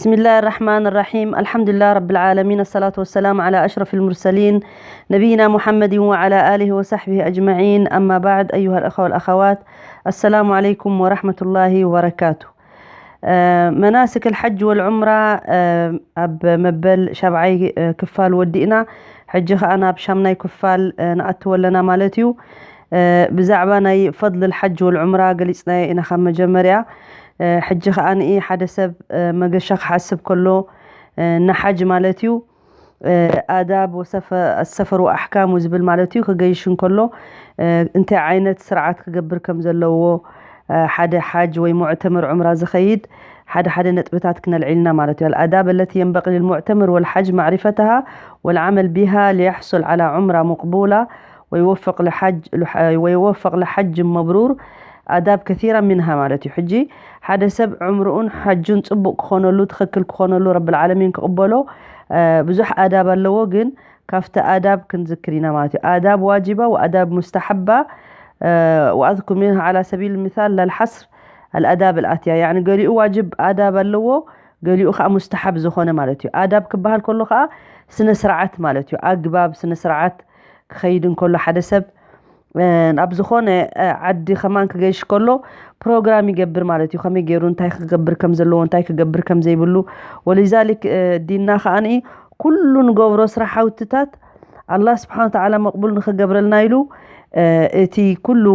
بسم الله الرحمن الرحيم. الحمد لله رب العالمين. الصلاة والسلام على أشرف المرسلين نبينا محمد وعلى آله وصحبه أجمعين. أما بعد، أيها الأخوة والأخوات، السلام عليكم ورحمة الله وبركاته. መናስክ ልሓጅ ወልዑምራ ኣብ መበል ሻብዓይ ክፋል ወዲእና፣ ሕጂ ከኣ ናብ ሻምናይ ክፋል ንኣትወ ኣለና ማለት እዩ። ብዛዕባ ናይ ፈضል ልሓጅ ወልዑምራ ገሊጽናዮ ኢና ካብ መጀመርያ። ሕጂ ከኣ ንኢ ሓደ ሰብ መገሻ ክሓስብ ከሎ ንሓጅ ማለት እዩ ኣዳብ ወሰፈ-፣ ኣሰፈር ወኣሕካሙ ዝብል ማለት እዩ። ክገይሽ እንከሎ እንታይ ዓይነት ስርዓት ክገብር ከም ዘለዎ ሓደ ሓጅ ወይ ሙዕተምር ዑምራ ዝኸይድ ሓደ ሓደ ነጥብታት ክነልዒልና ማለት እዩ። الآداب التي ينبغي للمعتمر والحاج معرفتها والعمل بها ليحصل على عمرة مقبولة ويوفق لحج، ويوفق لحج مبرور. آداب كثيرة منها ማለት እዩ። ሕጂ ሓደ ሰብ ዑምርኡን ሓጁን ጽቡቕ ክኾነሉ፣ ትኽክል ክኾነሉ፣ ረብል ዓለሚን ክቕበሎ ብዙሕ ኣዳብ ኣለዎ። ግን ካብቲ ኣዳብ ክንዝክር ኢና ማለት እዩ። ኣዳብ ዋጅባ ወኣዳብ ሙስተሓባ። وأذكر منها على سبيل المثال لا الحصر الآداب الآتية، يعني ገሊኡ ዋጅብ ኣዳብ ኣለዎ፣ ገሊኡ ከዓ ሙስተሓብ ዝኾነ ማለት እዩ። ኣዳብ ክበሃል ከሎ ከዓ ስነ ስርዓት ማለት እዩ። ኣግባብ ስነ ስርዓት ክኸይድ እንከሎ ሓደ ሰብ ናብ ዝኾነ ዓዲ ከማን ክገይሽ ከሎ ፕሮግራም ይገብር ማለት እዩ። ከመይ ገይሩ እንታይ ክገብር ከም ዘለዎ፣ እንታይ ክገብር ከም ዘይብሉ። ወሊዛሊክ ዲንና ከኣ ኩሉ ንገብሮ ስራሓውትታት ኣላህ ስብሓን ወተዓላ መቕቡል ንኽገብረልና ኢሉ እቲ ኩሉ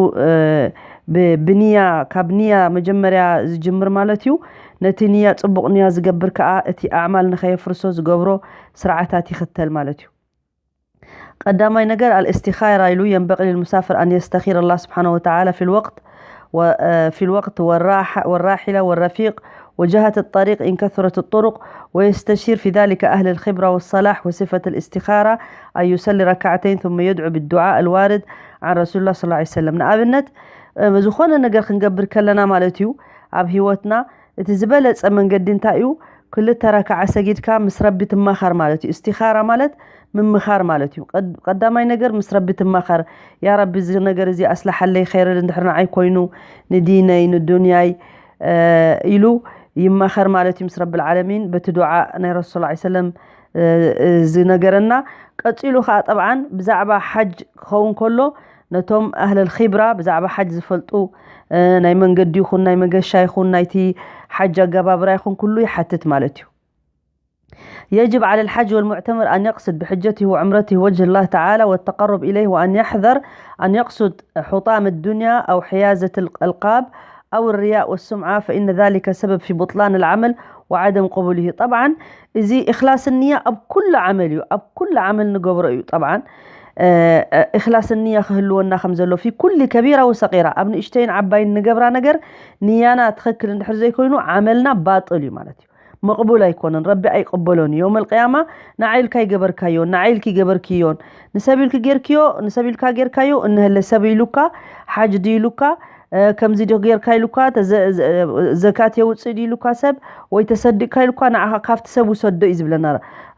ብንያ፣ ካብ ንያ መጀመርያ ዝጅምር ማለት እዩ። ነቲ ንያ፣ ጽቡቕ ንያ ዝገብር ከኣ እቲ ኣዕማል ንኸየፍርሶ ዝገብሮ ስርዓታት ይኽተል ማለት እዩ። ቀዳማይ ነገር ኣልእስቲኻራ ኢሉ ينبغي للمسافر أن يستخير الله سبحانه وتعالى في الوقت وفي الوقت والراحة والراحلة والرفيق وجهة الطريق إن كثرت الطرق ويستشير في ذلك أهل الخبرة والصلاح وصفة الاستخارة أن يصلي ركعتين ثم يدعو بالدعاء الوارد عن رسول الله صلى الله عليه وسلم. ንኣብነት ዝኾነ ነገር ክንገብር ከለና ማለት እዩ ኣብ ህይወትና እቲ ዝበለጸ መንገዲ እንታይ እዩ? ክልተ ረካዓ ሰጊድካ ምስ ረቢ ትማኻር ማለት እዩ። እስቲኻራ ማለት ምምኻር ማለት እዩ። ቀዳማይ ነገር ምስ ረቢ ትማኸር። ያ ረቢ፣ እዚ ነገር እዚ ኣስላሓለይ፣ ኸይር እንድሕር ንዓይ ኮይኑ፣ ንዲነይ ንዱንያይ ኢሉ ይማኸር ማለት እዩ ምስ ረብል ዓለሚን። በቲ ዱዓ ናይ ረሱል ሰለም ዝነገረና። ቀጺሉ ከዓ ጠብዓን ብዛዕባ ሓጅ ክኸውን ከሎ ነቶም ኣህለል ኺብራ ብዛዕባ ሓጅ ዝፈልጡ ናይ መንገዲ ይኹን ናይ መገሻ ይኹን ናይቲ ሓጅ ኣገባብራ ይኹን ኩሉ ይሓትት ማለት እዩ። يجب على الحاج والمعتمر أن يقصد بحجته وعمرته وجه الله تعالى والتقرب إليه، وأن يحذر أن يقصد حطام الدنيا أو حيازة الألقاب أو الرياء والسمعة، فإن ذلك سبب في بطلان العمل وعدم قبوله. طبعا እዚ إخلاص النية ኣብ ኩሉ ዓመል እዩ፣ ኣብ ኩሉ ዓመል ንገብሮ እዩ። طبعا إخلاص النية ክህልወና ከም ዘሎ في كل كبيرة وصغيرة، ኣብ ንእሽተይን ዓባይን ንገብራ ነገር ንያና ትኽክል እንድሕር ዘይኮይኑ ዓመልና ባጥል እዩ ማለት እዩ። መቕቡል ኣይኮነን፣ ረቢ ኣይቕበሎን እዩ። የውመል ቅያማ ንዓይ ኢልካ ይገበርካዮን ንዓይ ኢልኪ ይገበርክዮን፣ ንሰብ ኢልኪ ጌርክዮ፣ ንሰብ ኢልካ ጌርካዮ፣ እንሀለ ሰብ ኢሉካ፣ ሓጅ ድዩ ኢሉካ፣ ከምዚ ዲ ጌርካ ኢሉካ፣ ዘካት የውፅእ ዲ ኢሉካ ሰብ፣ ወይ ተሰዲቅካ ኢሉካ፣ ንዓኻ ካብቲ ሰብ ውሰዶ እዩ ዝብለና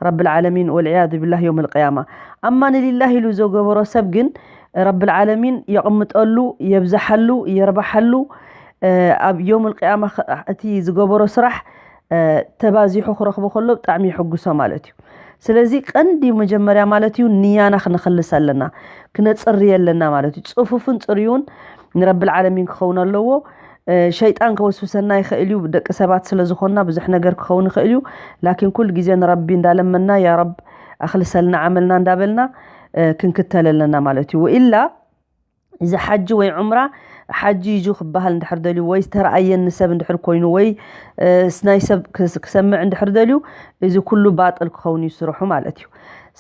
ረብል ዓለሚን። ወልዕያዙ ቢላህ የውመል ቅያማ። ኣማን ሊላህ ኢሉ ዘገበሮ ሰብ ግን ረብል ዓለሚን የቕምጠሉ፣ የብዝሓሉ፣ የርባሓሉ። ኣብ የውመል ቅያማ እቲ ዝገበሮ ስራሕ ተባዚሑ ክረኽቦ ከሎ ብጣዕሚ ይሕጉሶ ማለት እዩ። ስለዚ ቀንዲ መጀመርያ ማለት እዩ ንያና ክነኽልስ ኣለና፣ ክነፅሪ ኣለና ማለት እዩ። ፅፉፍን ፅርዩን ንረብል ዓለሚን ክኸውን ኣለዎ። ሸይጣን ከወስውሰና ይኽእል እዩ፣ ደቂ ሰባት ስለ ዝኾንና ብዙሕ ነገር ክኸውን ይኽእል እዩ። ላኪን ኩሉ ግዜ ንረቢ እንዳለመና ያ ረብ ኣኽልሰልና ዓመልና እንዳበልና ክንክተል ኣለና ማለት እዩ። ወኢላ እዚ ሓጂ ወይ ዑምራ ሓጂ እዩ ክበሃል እንድሕር ደልዩ ወይ ዝተረኣየኒ ሰብ እንድሕር ኮይኑ ወይ ናይ ሰብ ክሰምዕ እንድሕር ደልዩ እዚ ኩሉ ባጥል ክኸውን እዩ ስርሑ ማለት እዩ።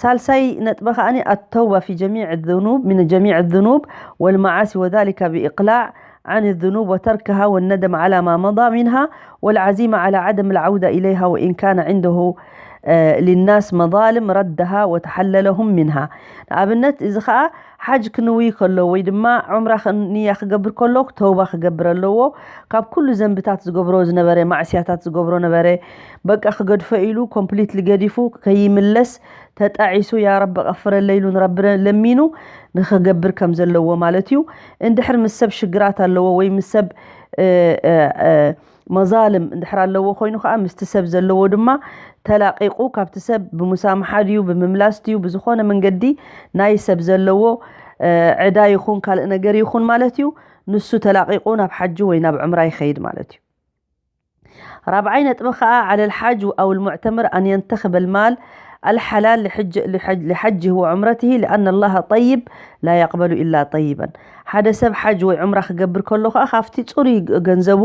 ሳልሳይ ነጥቢ ከዓኒ التوبة في جميع الذنوب من جميع الذنوب والمعاصي وذلك بإقلاع عن الذنوب وتركها والندم على ما مضى منها والعزيمة على عدم العودة إليها وإن كان عنده للناس مظالم ردها وتحللهم منها. ንኣብነት እዚ ከዓ ሓጅ ክንውይ ከሎ ወይ ድማ ዑምራ ንያ ክገብር ከሎ ተውባ ክገብር ኣለዎ። ካብ ኩሉ ዘንብታት ዝገብሮ ዝነበረ ማዕስያታት ዝገብሮ ነበረ በቃ ክገድፎ ኢሉ ኮምፕሊትሊ ገዲፉ ከይምለስ ተጣዒሱ ያ ረቢ ቀፍረለይ ኢሉ ንረቢ ለሚኑ ንክገብር ከም ዘለዎ ማለት እዩ። እንድሕር ምስ ሰብ ሽግራት ኣለዎ ወይ ምስ ሰብ እ፣ እ፣ እ፣ መዛልም እንድሕር ኣለዎ ኮይኑ ከዓ ምስቲ ሰብ ዘለዎ ድማ ተላቂቁ ካብቲ ሰብ ብሙሳምሓ ድዩ ብምምላስ ድዩ ብዝኾነ መንገዲ ናይ ሰብ ዘለዎ እ፣ ዕዳ ይኹን ካልእ ነገር ይኹን ማለት እዩ። ንሱ ተላቂቁ ናብ ሓጂ ወይ ናብ ዕምራ ይኸይድ ማለት እዩ። ራብዓይ ነጥቢ ከዓ على الحاج أو المعتمر أن ينتخب المال الحلال لحج لحج لحجه وعمرته لأن الله طيب لا يقبل إلا طيبا. ሓደ ሰብ ሓጅ ወይ ዑምራ ክገብር ከሎ ከዓ ካብቲ ፅሩይ ገንዘቡ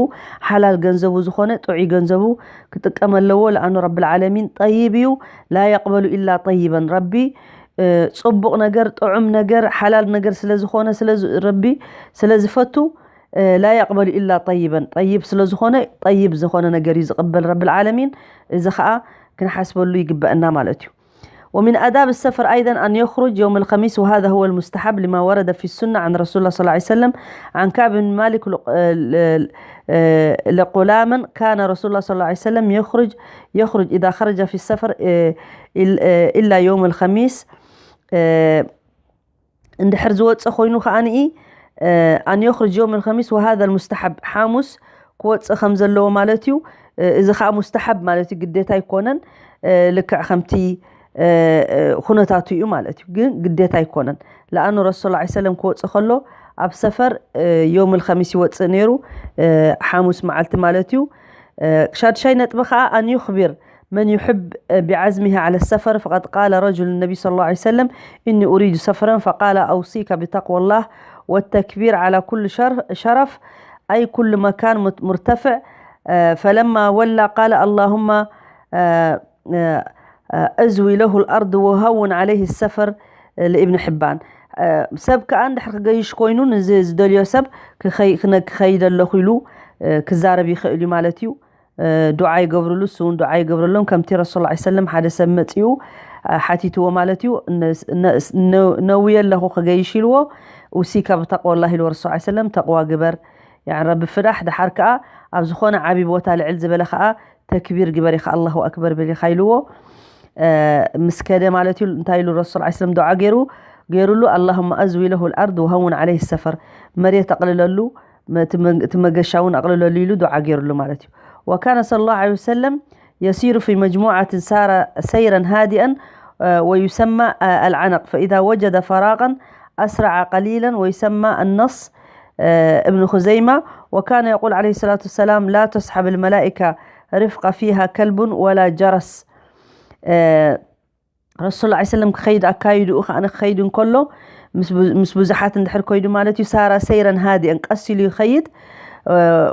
ሓላል ገንዘቡ ዝኾነ ጥዑይ ገንዘቡ ክጥቀም ኣለዎ። ለኣኑ ረብል ዓለሚን ጠይብ እዩ። لا يقبل إلا طيبا። ረቢ እ፣ ፅቡቕ ነገር ጥዑም ነገር ሓላል ነገር ስለዝኾነ ስለዚ ረቢ ስለዝፈቱ እ፣ لا يقبل إلا طيبا። ጠይብ ስለዝኾነ ጠይብ ዝኾነ ነገር እዩ ዝቕበል ረብል ዓለሚን። እዚ ከዓ ክንሓስበሉ ይግበአና ማለት እዩ። ومن آداب السفر أيضا أن يخرج يوم الخميس، وهذا هو المستحب لما ورد في السنة عن رسول الله صلى الله عليه وسلم، عن كعب بن مالك لق- ل- ل- لقلاما كان رسول الله صلى الله عليه وسلم يخرج يخرج إذا خرج في السفر إلا يوم الخميس. እንድሕር ዝወፀ ኮይኑ ከዓኒ أن يخرج يوم الخميس، وهذا المستحب، ሓሙስ ክወፅእ ከም ዘለዎ ማለት እዩ። እዚ ከዓ ሙስተሓብ ማለት እዩ፣ ግዴታ ኣይኮነን። ልክዕ ከምቲ ኩነታቱ እዩ ማለት እዩ፣ ግን ግዴታ ኣይኮነን። ለኣኑ ረሱል ላ ሰለም ክወፅእ ከሎ ኣብ ሰፈር ዮም ልከሚስ ይወፅእ ነይሩ፣ ሓሙስ መዓልቲ ማለት እዩ። ሻድሻይ ነጥቢ ከዓ أن يخبر من يحب بعزمه على السفر، فقد قال رجل النبي صلى الله عليه وسلم: إني أريد سفرا، فقال: أوصيك بتقوى الله والتكبير على كل شر- شرف، أي كل مكان مت- مرتفع. فلما ولى قال: اللهم أزوي له الأرض وهون عليه السفر، لابن حبان. ሰብ ከዓ እንድሕር ክገይሽ ኮይኑ ንዚ ዝደልዮ ሰብ ክኸይ- ክነ- ክኸይድ ኣለኹ ኢሉ ክዛረብ ይኽእል እዩ ማለት እዩ። ዱዓ ይገብርሉ፣ እሱ እውን ዱዓ ይገብረሎም። ከምቲ ረሱል ላ ሰለም ሓደ ሰብ መፂኡ ሓቲትዎ ማለት እዩ፣ ነውየ ኣለኹ ክገይሽ ኢልዎ። ውሲካ ብተቅዋላ ኢልዎ ረሱል ላ ሰለም፣ ተቅዋ ግበር፣ ያን ረቢ ፍራሕ። ደሓር ከዓ ኣብ ዝኾነ ዓብዪ ቦታ ልዕል ዝበለ ከዓ ተክቢር ግበር ኢኻ፣ ኣላሁ ኣክበር በል ኢኻ ኢልዎ። ምስ ከደ ማለት እዩ እንታይ ኢሉ ረሱል ላ ሰለም ዱዓ ገይሩ ገይሩሉ፣ ኣላሁመ ኣዝዊ ለሁ ልኣርድ ወሃውን ዓለይህ ሰፈር፣ መሬት ኣቕልለሉ፣ እቲ መገሻ እውን ኣቕልለሉ ኢሉ ዱዓ ገይሩሉ ማለት እዩ። وكان صلى الله عليه وسلم يسير في مجموعة سار سيرا هادئا ويسمى العنق، فإذا وجد فراغا أسرع قليلا ويسمى النص. ابن خزيمة. وكان يقول عليه الصلاة والسلام: لا تصحب الملائكة رفقة فيها كلب ولا جرس. ረሱል ላ ሰለም ክኸይድ ኣካይድኡ ከዓ ክኸይድ እንከሎ ምስ ብዙሓት እንድሕር ኮይዱ ማለት እዩ፣ ሳራ ሰይረን ሃዲአን ቀስ ኢሉ ይኸይድ።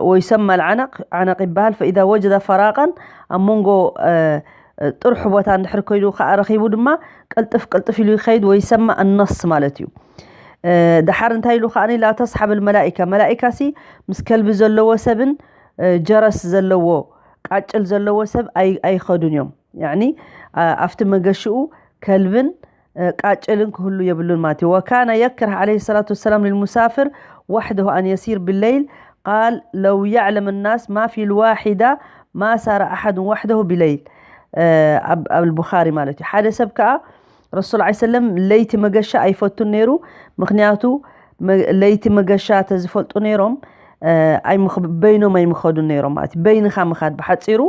ወይሰማ ዓነቅ ዓነቅ ይበሃል። ፈኢዛ ወጀደ ፈራቀን ኣብ መንጎ ጥርሑ ቦታ እንድሕር ኮይዱ ከዓ ረኺቡ ድማ ቅልጥፍ ቅልጥፍ ኢሉ ይኸይድ። ወይሰማ ኣነስ ማለት እዩ። ደሓር እንታይ ኢሉ ከዓ ላ ተስሓብ መላኢካ፣ መላኢካ ሲ ምስ ከልቢ ዘለዎ ሰብን ጀረስ ዘለዎ ቃጭል ዘለዎ ሰብ ኣይኸዱን እዮም። ያኒ ኣብቲ መገሽኡ ከልብን ቃጭልን ክህሉ የብሉን ማለት እዩ። وكان يكره عليه الصلاة والسلام للمسافر وحده أن يسير بالليل، قال: لو يعلم الناس ما في الواحدة ما سار أحد وحده بليل. ኣብ البخاري ማለት እዩ። ሓደ ሰብ ከዓ ረሱል ላ ሰለም ለይቲ መገሻ ኣይፈቱን ነይሩ። ምክንያቱ ለይቲ መገሻ ተዝፈልጡ ነይሮም በይኖም ኣይምኸዱን ነይሮም ማለት እዩ። በይንኻ ምኻድ ብሓፂሩ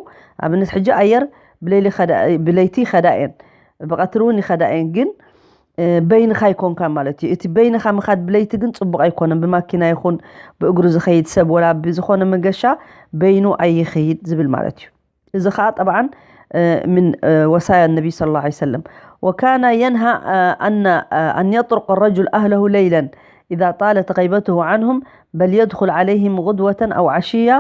ኣብነት ሕጂ ኣየር ብለይቲ ይኸዳ እየን፣ ብቐትሪ እውን ይኸዳ እየን፣ ግን በይንኻ ይኮንካ ማለት እዩ። እቲ በይንኻ ምኻድ ብለይቲ ግን ፅቡቕ ኣይኮነን። ብማኪና ይኹን ብእግሩ ዝኸይድ ሰብ ወላ ብዝኾነ መገሻ በይኑ ኣይኸይድ ዝብል ማለት እዩ። እዚ ከዓ ጠብዓን ምን ወሳያ ነቢ صلى الله عليه وسلم وكان ينهى أن أن يطرق الرجل أهله ليلا إذا طالت غيبته عنهم، بل يدخل عليهم غدوة أو عشية.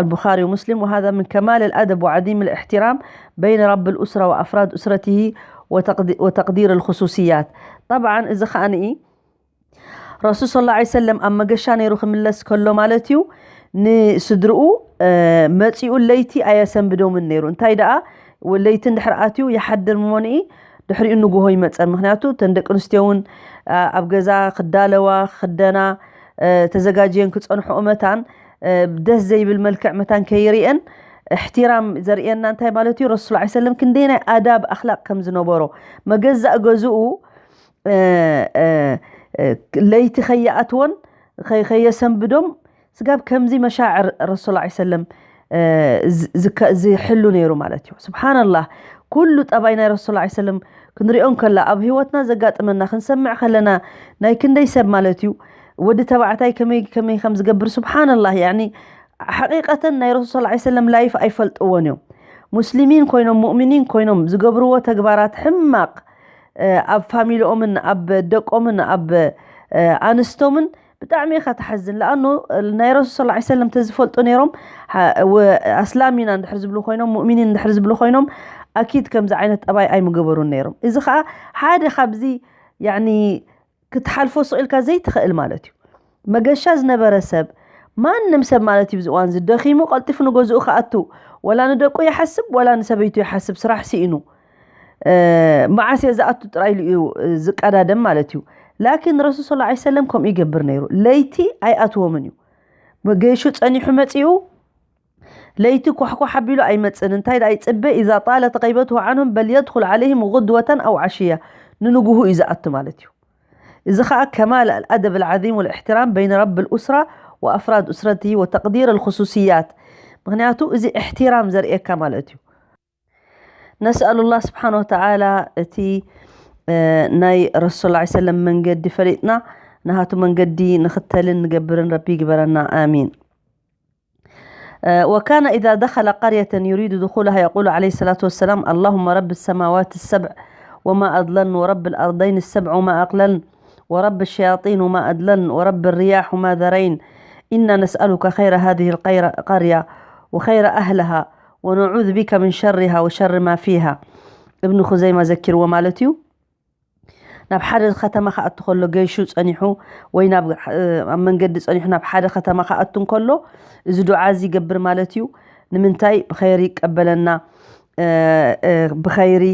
البخاري ومسلم. وهذا من كمال الأدب وعظيم الاحترام بين رب الأسرة وأفراد أسرته وتقدير الخصوصيات. طبعا እዚ ከዓ ንኢ ረሱል صلى الله عليه وسلم ኣብ መገሻ ነይሩ ክምለስ ከሎ ማለት እዩ ንስድርኡ መፂኡ ለይቲ ኣየሰንብዶምን ነይሩ። እንታይ ደኣ ለይቲ እንድሕር ኣትዩ ይሓድር እሞ ንኢ ድሕሪኡ ንጉሆ ይመፀን። ምክንያቱ እተን ደቂ ኣንስትዮ እውን ኣብ ገዛ ክዳለዋ ክክደና ተዘጋጅየን ክፀንሕኦ መታን ደስ ዘይብል መልክዕ መታን ከይርእየን እሕትራም ዘርእየና እንታይ ማለት እዩ? ረሱል ላ ሰለም ክንደይ ናይ ኣዳብ ኣክላቅ ከም ዝነበሮ መገዛእ ገዝኡ ለይቲ ከይኣትዎን ከየሰንብዶም ስጋብ ከምዚ መሻዕር ረሱል ላ ሰለም ዝሕሉ ነይሩ ማለት እዩ። ስብሓንላህ፣ ኩሉ ጠባይ ናይ ረሱል ላ ሰለም ክንሪኦ እንከላ፣ ኣብ ህይወትና ዘጋጥመና ክንሰምዕ ከለና፣ ናይ ክንደይ ሰብ ማለት እዩ፣ ወዲ ተባዕታይ ከመይ ከመይ ከም ዝገብር፣ ስብሓንላህ። ያኒ ሓቂቀተን ናይ ረሱል ላ ሰለም ላይፍ ኣይፈልጥዎን እዮም። ሙስሊሚን ኮይኖም፣ ሙእሚኒን ኮይኖም ዝገብርዎ ተግባራት ሕማቅ፣ ኣብ ፋሚሊኦምን ኣብ ደቆምን ኣብ ኣንስቶምን ብጣዕሚ ኢኻ ትሓዝን። ለኣኖ ናይ ረሱል ስ ሰለም ተዝፈልጡ ነይሮም፣ ኣስላም ኢና እንድሕር ዝብሉ ኮይኖም፣ ሙእሚኒን እንድሕር ዝብሉ ኮይኖም፣ ኣኪድ ከምዚ ዓይነት ጠባይ ኣይምገበሩን ነይሮም። እዚ ከዓ ሓደ ካብዚ ያኒ ክትሓልፎ ስቕ ኢልካ ዘይትኽእል ማለት እዩ። መገሻ ዝነበረ ሰብ፣ ማንም ሰብ ማለት እዩ፣ ብዚ እዋን እዚ ደኺሙ ቀልጢፉ ንገዝኡ ክኣቱ፣ ወላ ንደቁ ይሓስብ፣ ወላ ንሰበይቱ ይሓስብ፣ ስራሕ ስኢኑ፣ እ፣ መዓስ እየ ዝኣቱ ጥራይ ኢሉ እዩ ዝቀዳደም ማለት እዩ። ላኪን ረሱል ሰለላሁ ዐለይሂ ወሰለም ከምኡ ይገብር ነይሩ። ለይቲ ኣይኣትዎምን እዩ። መገሹ ጸኒሑ መጺኡ፣ ለይቲ ኳሕኳሕ ኣቢሉ ኣይመጽእን። እንታይ ደኣ ይጽበ? إذا طالت غيبته عنهم بل يدخل عليهم غدوة أو عشية። ንንግሁ እዩ ዝኣቱ ማለት እዩ። እዚ ኸኣ كمال الأدب العظيم والاحترام بين رب الأسرة وأفراد أسرته وتقدير الخصوصيات። ምኽንያቱ እዚ እሕትራም ዘርእየካ ማለት እዩ። ነስኣሉላህ ስብሓን ወተዓላ እቲ፣ እ፣ ናይ ረሱል ሰለላሁ ዐለይሂ ወሰለም መንገዲ ፈሊጥና፣ ናሃቱ መንገዲ ንኽተልን ንገብርን ረቢ ይግበረና። ኣሚን። እ፣ وكان إذا دخل قرية يريد دخولها يقول عليه الصلاة والسلام: اللهم رب السماوات السبع وما أضللن، ورب الأرضين السبع وما أقللن، ورب الشياطين وما أضللن، ورب الرياح وما ذرين، إنا نسألك خير هذه القير-، القرية وخير أهلها، ونعوذ بك من شرها وشر ما فيها። እብን ኹዘይማ ዘኪርዎ ማለት እዩ። ናብ ሓደ ከተማ ክኣቱ ከሎ፣ ገይሹ ጸኒሑ ወይ ናብ፣ ኣብ መንገዲ ጸኒሑ ናብ ሓደ ከተማ ክኣቱ እንከሎ፣ እዚ ዱዓ እዚ ይገብር ማለት እዩ። ንምንታይ? ብኸይሪ ይቀበለና፣ እ፣ እ፣ ብኸይሪ፣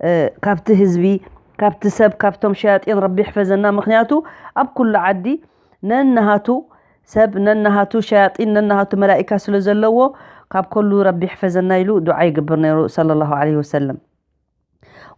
እ፣ ካብቲ ህዝቢ፣ ካብቲ ሰብ፣ ካብቶም ሸያጢን ረቢ ይሕፈዘና። ምኽንያቱ ኣብ ኩሉ ዓዲ ነንሃቱ ሰብ፣ ነንሃቱ ሸያጢን፣ ነንሃቱ መላኢካ ስለ ዘለዎ፣ ካብ ኩሉ ረቢ ይሕፈዘና ኢሉ ዱዓ ይገብር ነይሩ ሰለላሁ ዐለይሂ ወሰለም።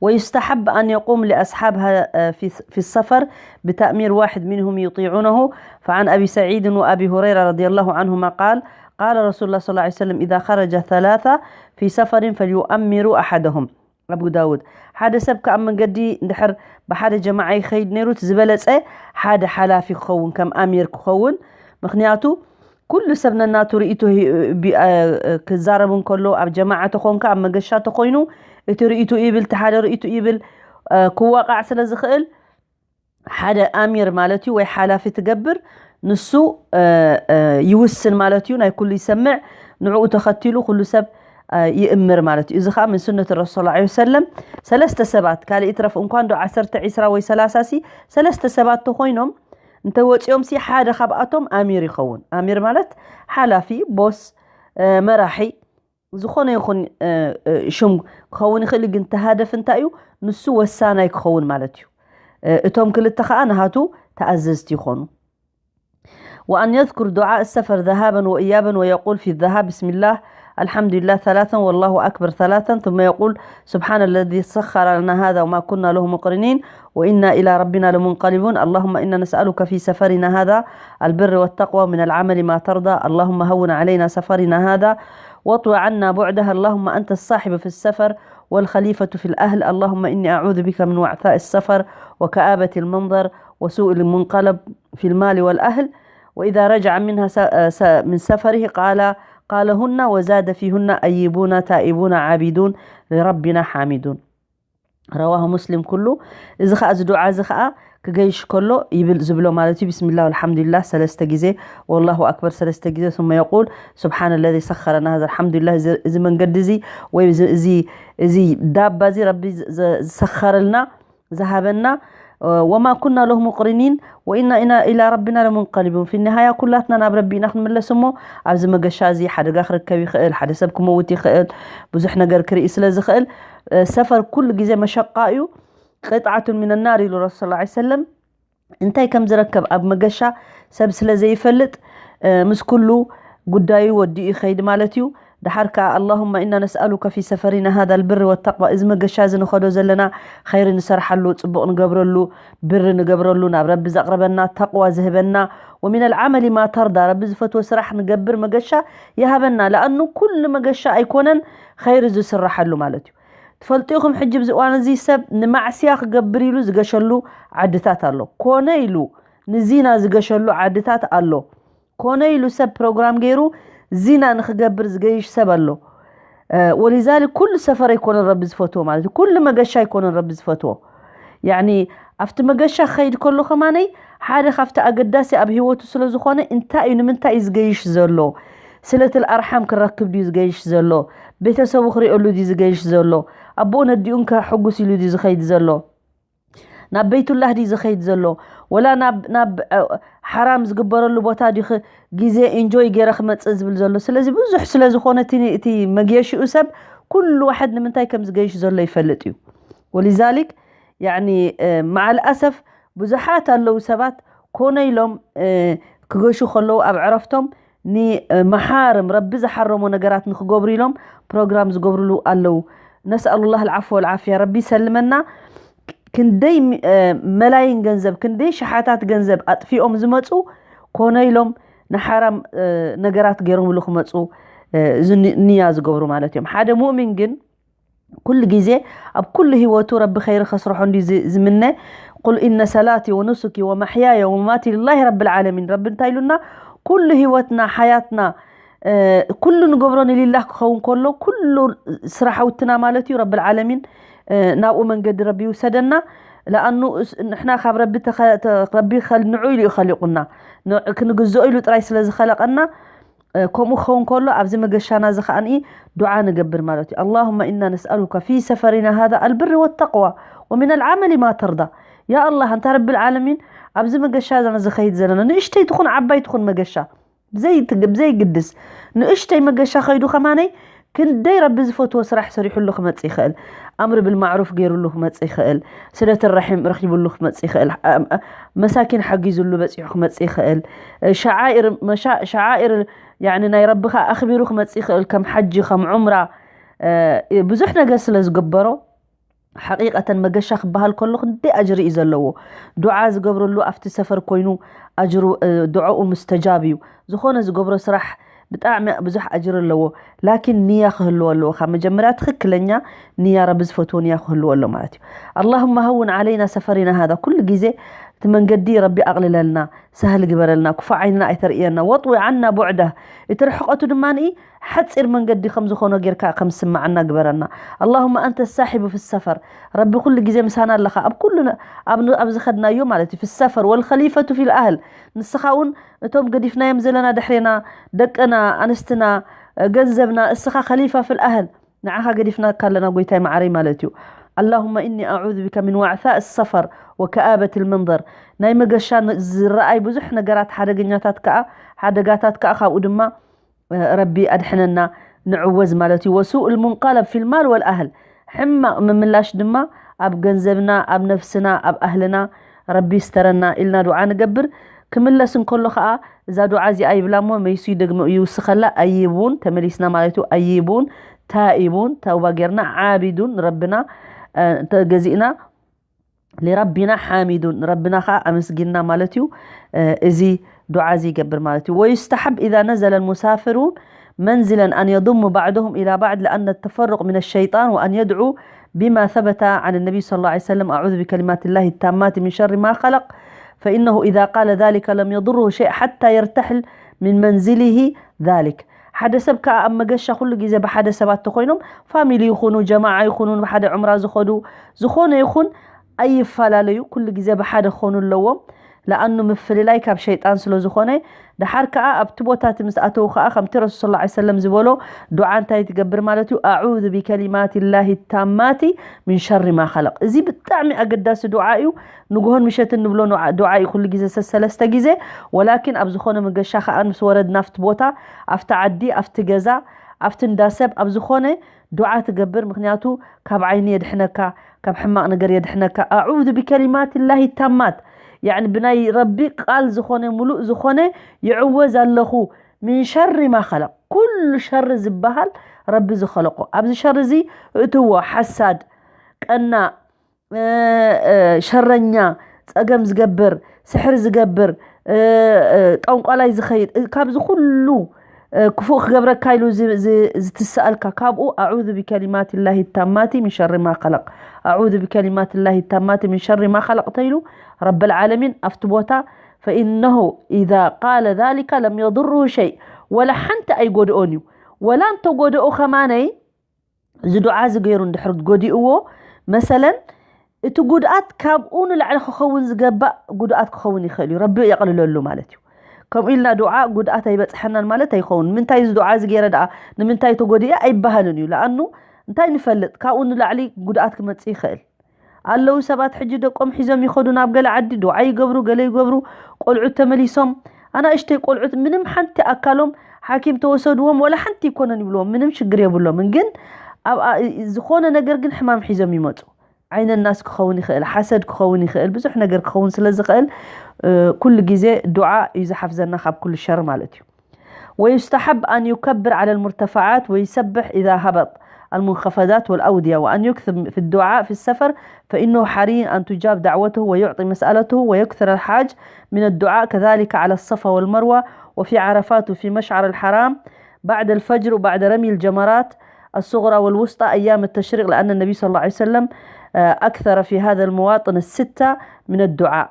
ويستحب أن يقوم لأصحابها، آه، في، في السفر بتأمير واحد منهم يطيعونه. فعن أبي سعيد وأبي هريرة رضي الله عنهما قال: قال رسول الله صلى الله عليه وسلم: إذا خرج ثلاثة في سفر فليؤمروا أحدهم. أبو داود. ሓደ ሰብ ከኣ ኣብ መንገዲ እንድሕር ብሓደ ጀማዓ ይኸይድ ነይሩ፣ እቲ ዝበለጸ ሓደ ሓላፊ ክኸውን፣ ከም ኣሚር ክኸውን። ምኽንያቱ ኩሉ ሰብ ነናቱ ርእይቶ ሂ-፣ ቢ-፣ እ፣ እ፣ ክዛረብ እንከሎ፣ ኣብ ጀማዓ ተኾንካ፣ ኣብ መገሻ ተኾይኑ፣ እቲ ርእይቶ ይብል፣ እቲ ሓደ ርእይቶ ይብል፣ እ፣ ክዋቃዕ ስለ ዝኽእል፣ ሓደ ኣሚር ማለት እዩ፣ ወይ ሓላፊ ትገብር፣ ንሱ፣ እ፣ እ፣ ይውስን ማለት እዩ፣ ናይ ኩሉ ይሰምዕ፣ ንዕኡ ተኸቲሉ ኩሉ ሰብ፣ እ፣ ይእምር ማለት እዩ። እዚ ኸኣ ምን ሱነት ረሱል ሰለላሁ ዐለይሂ ወሰለም፣ ሰለስተ ሰባት፣ ካልእ ይትረፍ እንኳን ዶ ዓሰርተ፣ ዒስራ ወይ ሰላሳ ሲ፣ ሰለስተ ሰባት ተኾይኖም፣ እንተ ወጺኦም ሲ ሓደ ካብኣቶም ኣሚር ይኸውን። ኣሚር ማለት ሓላፊ፣ ቦስ፣ እ፣ መራሒ፣ ዝኾነ ይኹን፣ እ፣ እ፣ ሽም ክኸውን ይኽእል፣ ግን እቲ ሃደፍ እንታይ እዩ? ንሱ ወሳናይ ክኸውን ማለት እዩ። እ፣ እቶም ክልተ ኸኣ ንሃቱ ተኣዘዝቲ ይኾኑ። وأن يذكر دعاء السفر ذهابا وإيابا ويقول في الذهاب: بسم الله، الحمد لله ثلاثا، والله أكبر ثلاثا، ثم يقول: سبحان الذي سخر لنا هذا وما كنا له مقرنين، وإنا إلى ربنا لمنقلبون. اللهم إنا نسألك في سفرنا هذا البر والتقوى، من العمل ما ترضى. اللهم هون علينا سفرنا هذا واطو عنا بعدها. اللهم أنت الصاحب في السفر والخليفة في الأهل. اللهم إني أعوذ بك من وعثاء السفر وكآبة المنظر وسوء المنقلب في المال والأهل. وإذا رجع منها س-، س-، من سفره قال، قالهن وزاد فيهن: أيبون تائبون عابدون لربنا حامدون. ረዋሁ ሙስሊም ኩሉ። እዚ ኸኣ፣ እዚ ዱዓ እዚ ኸኣ ክገይሽ ከሎ ይብል ዝብሎ ማለት እዩ። ቢስሚላህ ወልሓምዱሊላህ ሰለስተ ግዜ፣ ወላሁ ኣክበር ሰለስተ ግዜ፣ ثم يقول: سبحان الذي سخر لنا هذا، ኣልሓምዱሊላህ፣ እዚ፣ እዚ መንገዲ እዚ ወይ እዚ፣ እዚ፣ እዚ ዳባ እዚ ረቢ ዝ-፣ ዝ-፣ ዝሰኸረልና፣ ዝሃበና፣ وما كنا له مقرنين وإنا إلى ربنا لمنقلبون። في النهاية ኩላትና ናብ ረቢ ኢና ክንምለስ እሞ፣ ኣብዚ መገሻ እዚ ሓደጋ ክርከብ ይኽእል፣ ሓደ ሰብ ክመውት ይኽእል፣ ብዙሕ ነገር ክርኢ ስለ ዝኽእል፣ እ፣ ሰፈር ኩሉ ግዜ መሸቃ እዩ። قطعة من النار ኢሉ ረሱል ሰለላሁ ዐለይሂ ወሰለም። እንታይ ከም ዝረከብ ኣብ መገሻ ሰብ ስለ ዘይፈልጥ፣ እ፣ ምስ ኩሉ ጉዳዩ ወዲኡ ይኸይድ ማለት እዩ። ድሓር ከኣ ኣላሁመ ኢና ነስኣሉከ ፊ ሰፈሪና ሃዛ ልብሪ ወተቅዋ፣ እዚ መገሻ እዚ ንኸዶ ዘለና ኸይሪ ንሰርሓሉ፣ ጽቡቕ ንገብረሉ፣ ብሪ ንገብረሉ፣ ናብ ረቢ ዘቕርበና፣ ተቕዋ ዝህበና፣ ወሚን ልዓመሊ ማ ተርዳ፣ ረቢ ዝፈትዎ ስራሕ ንገብር መገሻ ይሃበና። ለኣኑ ኩሉ መገሻ ኣይኮነን ኸይሪ ዝስራሓሉ ማለት እዩ። ትፈልጡ ኢኹም ሕጂ ብዚ እዋን እዚ ሰብ ንማዕስያ ክገብር ኢሉ ዝገሸሉ ዓድታት ኣሎ። ኮነ ኢሉ ንዚና ዝገሸሉ ዓድታት ኣሎ። ኮነ ኢሉ ሰብ ፕሮግራም ገይሩ ዚና ንክገብር ዝገይሽ ሰብ ኣሎ። ወሊዛሊክ ኩሉ ሰፈር ኣይኮነን ረቢ ዝፈትዎ ማለት እዩ። ኩሉ መገሻ ኣይኮነን ረቢ ዝፈትዎ። ያኒ ኣብቲ መገሻ ክኸይድ ከሎ ከማነይ ሓደ ካብቲ ኣገዳሲ ኣብ ህይወቱ ስለ ዝኾነ እንታይ እዩ ንምንታይ እዩ ዝገይሽ ዘሎ? ስለትል ኣርሓም ክረክብ ድዩ ዝገይሽ ዘሎ? ቤተሰቡ ክሪኦሉ ድዩ ዝገይሽ ዘሎ? ኣቦኡ ነዲኡን ከሕጉስ ኢሉ ድዩ ዝኸይድ ዘሎ? ናብ ቤይቱላህ ድዩ ዝኸይድ ዘሎ? ወላ ናብ ናብ ሓራም ዝግበረሉ ቦታ ድዩ ግዜ ኢንጆይ ገይረ ክመፅእ ዝብል ዘሎ? ስለዚ ብዙሕ ስለ ዝኾነ እቲ መግየሽኡ ሰብ ኩሉ ዋሕድ ንምንታይ ከም ዝገይሽ ዘሎ ይፈልጥ እዩ። ወሊዛሊክ ያኒ መዓል ኣሰፍ ብዙሓት ኣለዉ ሰባት ኮነ ኢሎም ክገሹ ከለዉ ኣብ ዕረፍቶም ንመሓርም ረቢ ዝሓረሞ ነገራት ንክገብሩ ኢሎም ፕሮግራም ዝገብርሉ ኣለዉ። ነስኣሉላህ ልዓፎ ወልዓፍያ፣ ረቢ ይሰልመና። ክንደይ መላይን ገንዘብ ክንደይ ሸሓታት ገንዘብ ኣጥፊኦም ዝመፁ ኮነ ኢሎም ንሓራም ነገራት ገይሮምሉ ክመፁ ንያ ዝገብሩ ማለት እዮም። ሓደ ሙእሚን ግን ኩሉ ግዜ ኣብ ኩሉ ህይወቱ ረቢ ኸይሪ ከስርሖ እንዲ ዝምነ። ቁል ኢነ ሰላቲ ወኑሱኪ ወመሕያየ ወመማቲ ልላሂ ረቢ ልዓለሚን። ረቢ እንታይ ኢሉና? ኩሉ ህይወትና ሓያትና ኩሉ ንገብሮ ንሊላህ ክኸውን ከሎ ኩሉ ስራሓውትና ማለት እዩ ረቢ ልዓለሚን ናብኡ መንገዲ ረቢ ይውሰደና። ለኣኑ ንሕና ካብ ረቢ ንዑ ኢሉ እዩ ኸሊቁና፣ ክንግዝኦ ኢሉ ጥራይ ስለ ዝኸለቀና። ከምኡ ክኸውን ከሎ ኣብዚ መገሻና እዚ ከዓኒ ዱዓ ንገብር ማለት እዩ። ኣላሁመ ኢና ነስኣሉከ ፊ ሰፈሪና ሃዛ ኣልብሪ ወተቅዋ ወሚን ኣልዓመሊ ማ ተርዳ። ያ ኣላህ፣ ኣንታ ረቢ ልዓለሚን፣ ኣብዚ መገሻ ዛና ዝኸይድ ዘለና ንእሽተይ ትኹን ዓባይ ትኹን መገሻ ብዘይግድስ፣ ንእሽተይ መገሻ ኸይዱ ከማነይ ክንደይ ረቢ ዝፈትዎ ስራሕ ሰሪሑሉ ክመጽእ ይኽእል። ኣምር ብልማዕሩፍ ገይሩሉ ክመጽእ ይኽእል። ስለትን ራሒም ረኺቡሉ ክመጽእ ይኽእል። መሳኪን ሓጊዙሉ በጺሑ ክመጽእ ይኽእል። ሸዓኢር ናይ ረቢ ኸኣ ኣኽቢሩ ክመጽእ ይኽእል። ከም ሓጂ፣ ከም ዑምራ ብዙሕ ነገር ስለ ዝግበሮ ሓቂቀተን መገሻ ክበሃል ከሎ ክንደይ ኣጅሪ እዩ ዘለዎ። ዱዓ ዝገብረሉ ኣብቲ ሰፈር ኮይኑ ኣጅሩ ዱዓኡ ምስተጃብ እዩ። ዝኾነ ዝገብሮ ስራሕ ብጣዕሚ ብዙሕ ኣጅሪ ኣለዎ። ላኪን ንያ ክህልዎ ኣለዎ። ካብ መጀመርያ ትኽክለኛ ንያ ረቢ ዝፈትዎ ንያ ክህልዎ ኣሎ ማለት እዩ። ኣላሁመ ሃውን ዓለይና ሰፈሪና ሃዛ፣ ኩሉ ግዜ እቲ መንገዲ ረቢ ኣቕልለልና፣ ሳህል ግበረልና፣ ክፉእ ዓይንና ኣይተርእየና፣ ወጥዊ ዓና ቡዕዳ፣ እቲ ርሕቀቱ ድማ ንኢ ሓፂር መንገዲ ከም ዝኾኖ ጌርካ ከም ዝስማዓና ግበረና። ኣላሁመ ኣንተ ሳሒቡ ፊ ሰፈር፣ ረቢ ኩሉ ግዜ ምሳና ኣለኻ ኣብ ኩሉ ኣብ ዝኸድናዮ ማለት እዩ። ፊ ሰፈር ወልኸሊፈቱ ፊል ኣህል፣ ንስኻ እውን እቶም ገዲፍናዮም ዘለና ድሕሬና ደቅና ኣንስትና ገንዘብና እስኻ ከሊፋ ፊል ኣህል ንዓኻ ገዲፍናካ ኣለና ጎይታይ መዓረይ ማለት እዩ። ኣላሁመ ኢኒ ኣዑዙ ቢከ ሚን ዋዕሳእ ሰፈር ወከኣበት ልመንዘር፣ ናይ መገሻ ዝረኣይ ብዙሕ ነገራት ሓደገኛታት ከዓ ሓደጋታት ከዓ ካብኡ ድማ ረቢ ኣድሕነና። ንዕወዝ ማለት እዩ። ወሱእ ልሙንቃለብ ፊልማል ወልኣህል፣ ሕማቕ ምምላሽ ድማ ኣብ ገንዘብና ኣብ ነፍስና ኣብ ኣህልና ረቢ ይስተረና ኢልና ዱዓ ንገብር። ክምለስ እንከሎ ከዓ እዛ ዱዓ እዚኣ ይብላ እሞ መይሱ ይደግሞ ይውስኸላ። ኣይቡን ተመሊስና ማለት እዩ። ኣይቡን ታኢቡን ተውባ ጌርና ዓቢዱን ረብና ተገዚእና ሊረቢና ሓሚዱን ንረብና ከዓ ኣመስጊንና ማለት እዩ። እዚ ዱዓ እዚ ይገብር ማለት እዩ። ወዩስተሓብ ኢዛ ነዘለ ልሙሳፍሩን መንዝለን ኣን የضሙ ባዕድሁም ኢላ ባዕድ ለኣነ ተፈሩቅ ምን ሸይጣን ወኣን የድዑ ቢማ ሰበተ ዓን ነቢይ ስ ላ ሰለም ኣዑዙ ቢከሊማት ላሂ ታማት ምን ሸሪ ማ ኸለቅ ፈኢነሁ ኢዛ ቃለ ዛሊከ ለም የضርሁ ሸይ ሓታ የርተሕል ምን መንዝሊሂ ዛሊክ። ሓደ ሰብ ከዓ ኣብ መገሻ ኩሉ ግዜ ብሓደ ሰባት ተኮይኖም ፋሚሊ ይኹኑ ጀማዓ ይኹኑ ብሓደ ዑምራ ዝኸዱ ዝኾነ ይኹን ኣይፈላለዩ፣ ኩሉ ግዜ ብሓደ ክኾኑ ኣለዎም። ለኣኑ ምፍልላይ ካብ ሸይጣን ስለ ዝኾነ። ደሓር ከኣ ኣብቲ ቦታ እቲ ምስ ኣተዉ ከኣ ከምቲ ረሱል ሰለላሁ ዐለይሂ ወሰለም ዝበሎ ዱዓ እንታይ ትገብር ማለት እዩ? ኣዑዙ ቢከሊማት ላሂ ታማቲ ሚን ሸሪ ማ ኸለቅ። እዚ ብጣዕሚ ኣገዳሲ ዱዓ እዩ። ንግሆን ምሸትን ንብሎ ኑዓ- ዱዓ እዩ ኩሉ ግዜ ሰሰለስተ ግዜ። ወላኪን ኣብ ዝኾነ መገሻ ከኣ ምስ ወረድና ኣብቲ ቦታ፣ ኣብቲ ዓዲ፣ ኣብቲ ገዛ፣ ኣብቲ እንዳ ሰብ፣ ኣብ ዝኾነ ዱዓ ትገብር። ምክንያቱ ካብ ዓይኒ የድሕነካ፣ ካብ ሕማቕ ነገር የድሕነካ። ኣዑዙ ቢከሊማት ላሂ ታማት፣ ያዕኒ ብናይ ረቢ ቃል ዝኾነ ሙሉእ ዝኾነ ይዕወዝ ኣለኹ፣ ምን ሸሪ ማ ኸለቕ፣ ኩሉ ሸሪ ዝበሃል ረቢ ዝኸለቆ። ኣብዚ ሸሪ እዚ እእትዎ፣ ሓሳድ፣ ቀናእ፣ እ፣ እ፣ ሸረኛ፣ ጸገም ዝገብር፣ ስሕሪ ዝገብር፣ እ፣ እ፣ ጠንቋላይ ዝኸይድ፣ እ፣ ካብዚ ኩሉ፣ እ፣ ክፉእ ክገብረካ ኢሉ ዝ-፣ ዝ-፣ ዝትሰኣልካ፣ ካብኡ ኣዑዙ ቢከሊማት ላሂ ታማቲ ምን ሸሪ ማ ኸለቕ፣ ኣዑዙ ቢከሊማት ላሂ ታማቲ ምን ሸሪ ማ ኸለቕ ተይሉ ረብል ዓለሚን ኣብቲ ቦታ ፈኢነሁ ኢዛ ቃለ ዛሊከ ለም የድርሁ ሸይ፣ ወላ ሓንቲ ኣይጎድኦን እዩ። ወላ እንተጎድኦ ከማነይ፣ እዚ ዱዓ እዚ ገይሩ እንድሕር ጎዲእዎ፣ መሰለን እቲ ጉድኣት ካብኡ ንላዕሊ ክኸውን ዝገባእ ጉድኣት ክኸውን ይኽእል እዩ። ረቢ የቕልለሉ ማለት እዩ። ከምኡ ኢልና ዱዓ ጉድኣት ኣይበፅሐናን ማለት ኣይኸውን። ንምንታይ እዚ ዱዓ እዚ ገይረ ደኣ ንምንታይ ተጎዲኤ ኣይበሃልን እዩ። ለኣኑ እንታይ ንፈልጥ፣ ካብኡ ንላዕሊ ጉድኣት ክመፅእ ይኽእል። ኣለዉ ሰባት ሕጂ ደቆም ሒዞም ይኸዱ ናብ ገለ ዓዲ፣ ዱዓ ይገብሩ፣ ገለ ይገብሩ። ቆልዑት ተመሊሶም፣ ኣናእሽተይ ቆልዑት ምንም ሓንቲ ኣካሎም ሓኪም ተወሰድዎም፣ ወላ ሓንቲ ይኮነን ይብልዎም፣ ምንም ሽግር የብሎምን። ግን ኣብ ኣ-፣ ዝኾነ ነገር ግን ሕማም ሒዞም ይመፁ። ዓይነ ናስ ክኸውን ይኽእል፣ ሓሰድ ክኸውን ይኽእል፣ ብዙሕ ነገር ክኸውን ስለ ዝኽእል፣ እ፣ ኩሉ ግዜ ዱዓ እዩ ዝሓፍዘና ካብ ኩሉ ሸር ማለት እዩ። ويستحب أن يكبر على المرتفعات ويسبح إذا هبط المنخفضات والأودية، وأن يكثر في الدعاء في السفر، فإنه حري أن تجاب دعوته ويعطي مسألته، ويكثر الحاج من الدعاء كذلك على الصفا والمروة وفي عرفات وفي مشعر الحرام بعد الفجر وبعد رمي الجمرات الصغرى والوسطى أيام التشريق، لأن النبي صلى الله عليه وسلم، آه، أكثر في هذا المواطن الستة من الدعاء.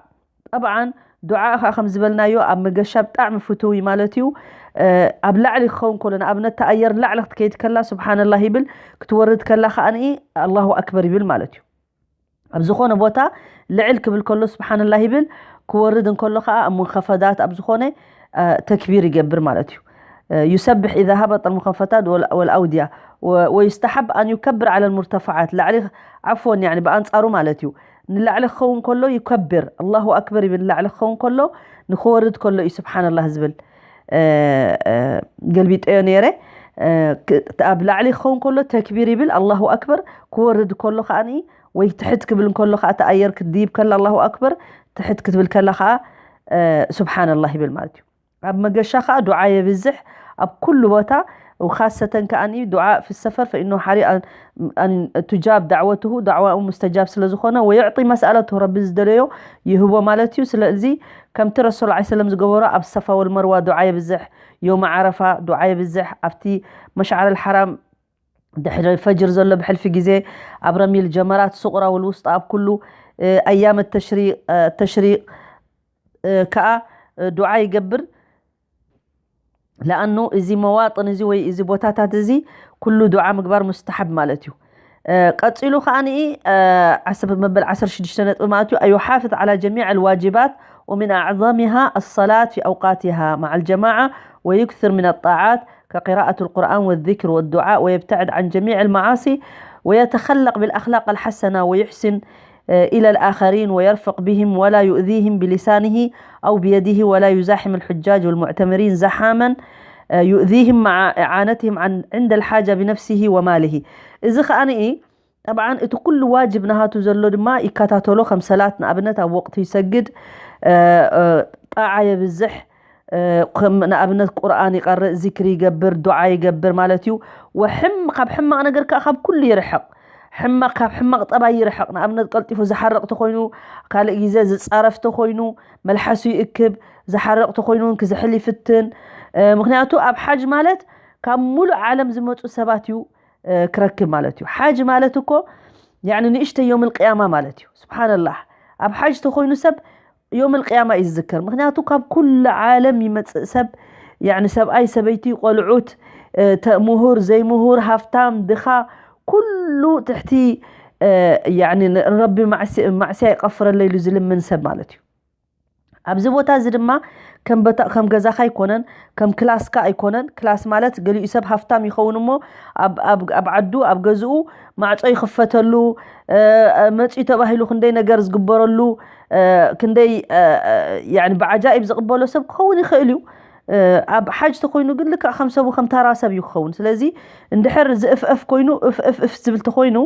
ጠብዓን ዱዓ ኸዓ ከም ዝበልናዮ ኣብ መገሻ ብጣዕሚ ፍቱው እዩ ማለት እዩ። እ፣ ኣብ ላዕሊ ክኸውን ከሎ፣ ንኣብነት እታ ኣየር ንላዕሊ ክትከይድ ከላ ስብሓንላህ ይብል፣ ክትወርድ ከላ ከዓኒ ኣላሁ ኣክበር ይብል ማለት እዩ። ኣብ ዝኾነ ቦታ ልዕል ክብል ከሎ ስብሓንላህ ይብል፣ ክወርድ እንከሎ ከዓ ኣብ ሙንኸፈዳት ኣብ ዝኾነ፣ እ፣ ተክቢር ይገብር ማለት እዩ። እ፣ يسبح إذا هبط المنخفضات وال-، والأودية و-، ويستحب أن يكبر على المرتفعات ላዕሊ ዓፎን ያኒ ብኣንጻሩ ማለት እዩ። ንላዕሊ ክኸውን ከሎ ይከብር ኣላሁ ኣክበር ይብል። ንላዕሊ ክኸውን ከሎ ንክወርድ ከሎ እዩ ስብሓንላህ ዝብል። እ፣ እ፣ ገልቢጠዮ ነይረ። እ፣ ክ-፣ ኣብ ላዕሊ ክኸውን ከሎ ተክቢር ይብል ኣላሁ ኣክበር፣ ክወርድ ከሎ ከዓኒ ወይ ትሕት ክብል ከሎ ከዓ እቲ ኣየር ክትድይብ ከላ ኣላሁ ኣክበር፣ ትሕት ክትብል ከላ ከዓ፣ እ፣ ስብሓንላህ ይብል ማለት እዩ። ኣብ መገሻ ከዓ ዱዓ የብዝሕ ኣብ ኩሉ ቦታ፣ ወኻሰተን ከዓኒ ዱዓ ፊ ሰፈር ፈኢኖ ሓሪ ኣን፣ ኣን ቱጃብ ዳዕወትሁ፣ ዳዕዋኡ ሙስተጃብ ስለ ዝኾነ፣ ወየዕጢ መስኣለትሁ፣ ረቢ ዝደለዮ ይህቦ ማለት እዩ። ስለዚ ከምቲ ረሱል ዐለይሂ ሰለም ዝገበሮ ኣብ ሰፋ ወልመርዋ ዱዓ የብዝሕ፣ ዮም ዓረፋ ዱዓ የብዝሕ፣ ኣብቲ መሽዓር ኣልሓራም ድሕሪ ፈጅር ዘሎ ብሕልፊ ግዜ፣ ኣብ ረሚል ጀመራት፣ ሱቕራ ወልውስጣ፣ ኣብ ኩሉ፣ እ፣ ኣያመ ተሽሪቕ፣ እ፣ ተሽሪቕ፣ እ፣ ከኣ፣ እ፣ ዱዓ ይገብር። ለኣኑ እዚ መዋጥን እዚ ወይ እዚ ቦታታት እዚ ኩሉ ዱዓ ምግባር ሙስተሓብ ማለት እዩ። እ፣ ቀጺሉ ከኣኒ፣ እ፣ ዓስር፣ መበል ዓሰርተ ሽዱሽተ ነጥቢ ማለት እዩ፣ أن يحافظ على جميع الواجبات ومن أعظمها الصلاة في أوقاتها مع الجماعة ويكثر من الطاعات كقراءة القرآن والذكر والدعاء ويبتعد عن جميع المعاصي ويتخلق بالأخلاق الحسنة ويحسن، آه، إلى الآخرين ويرفق بهم ولا يؤذيهم بلسانه أو بيده ولا يزاحم الحجاج والمعتمرين زحاما، آه، يؤذيهم مع إعانتهم عن، عند الحاجة بنفسه وماله. እዚ ኸኣኒ ጠብዓን እቲ ኩሉ ዋጅብ ናሃቱ ዘሎ ድማ ይከታተሎ፣ ከም ሰላት ንኣብነት ኣብ ወቕቱ ይሰግድ፣ እ፣ እ፣ ጣዓ የብዝሕ፣ እ፣ ከም ንኣብነት ቁርኣን ይቐርእ፣ ዚክሪ ይገብር፣ ዱዓ ይገብር ማለት እዩ። ወሕም-፣ ካብ ሕማቕ ነገር ከኣ ካብ ኩሉ ይርሕቕ። ሕማቕ፣ ካብ ሕማቕ ጠባይ ይርሕቕ። ንኣብነት ቀልጢፉ ዝሓርቕ ተኾይኑ፣ ካልእ ግዜ ዝጻረፍ ተኾይኑ፣ መልሓሱ ይእክብ፣ ዝሓርቕ ተኾይኑ እውን ክዝሕል ይፍትን። እ፣ ምኽንያቱ ኣብ ሓጅ ማለት ካብ ሙሉእ ዓለም ዝመጹ ሰባት እዩ፣ እ፣ ክረክብ ማለት እዩ። ሓጅ ማለት እኮ ያኒ ንእሽተይ ዮም ልቅያማ ማለት እዩ። ስብሓንላህ፣ ኣብ ሓጅ ተኾይኑ ሰብ ዮም ልቅያማ እዩ ዝዝከር። ምኽንያቱ ካብ ኩሉ ዓለም ይመጽእ ሰብ፣ ያኒ ሰብኣይ፣ ሰበይቲ፣ ቆልዑት፣ እ፣ ተ-፣ ምሁር፣ ዘይምሁር፣ ሃፍታም፣ ድኻ፣ ኩሉ ትሕቲ፣ እ፣ ያኒ ንረቢ ማዕሲ-፣ ማዕስያ ይቐፍረለይ ኢሉ ዝልምን ሰብ ማለት እዩ። ኣብዚ ቦታ እዚ ድማ ከም በታ-፣ ከም ገዛኻ ኣይኮነን፣ ከም ክላስካ ኣይኮነን። ክላስ ማለት ገሊኡ ሰብ ሃፍታም ይኸውን እሞ ኣብ፣ ኣብ፣ ኣብ ዓዱ፣ ኣብ ገዝኡ ማዕጾ ይኽፈተሉ፣ እ፣ መጺኡ ተባሂሉ ክንደይ ነገር ዝግበረሉ፣ እ፣ ክንደይ፣ እ፣ እ፣ ያኒ ብዓጃኢብ ዝቕበሎ ሰብ ክኸውን ይኽእል እዩ። ኣብ ሓጅ ተኮይኑ ግን ልክዕ ከም ሰቡ ከም ታራ ሰብ እዩ ክኸውን። ስለዚ እንድሕር ዝእፍእፍ ኮይኑ፣ እፍእፍእፍ ዝብል ተኮይኑ፣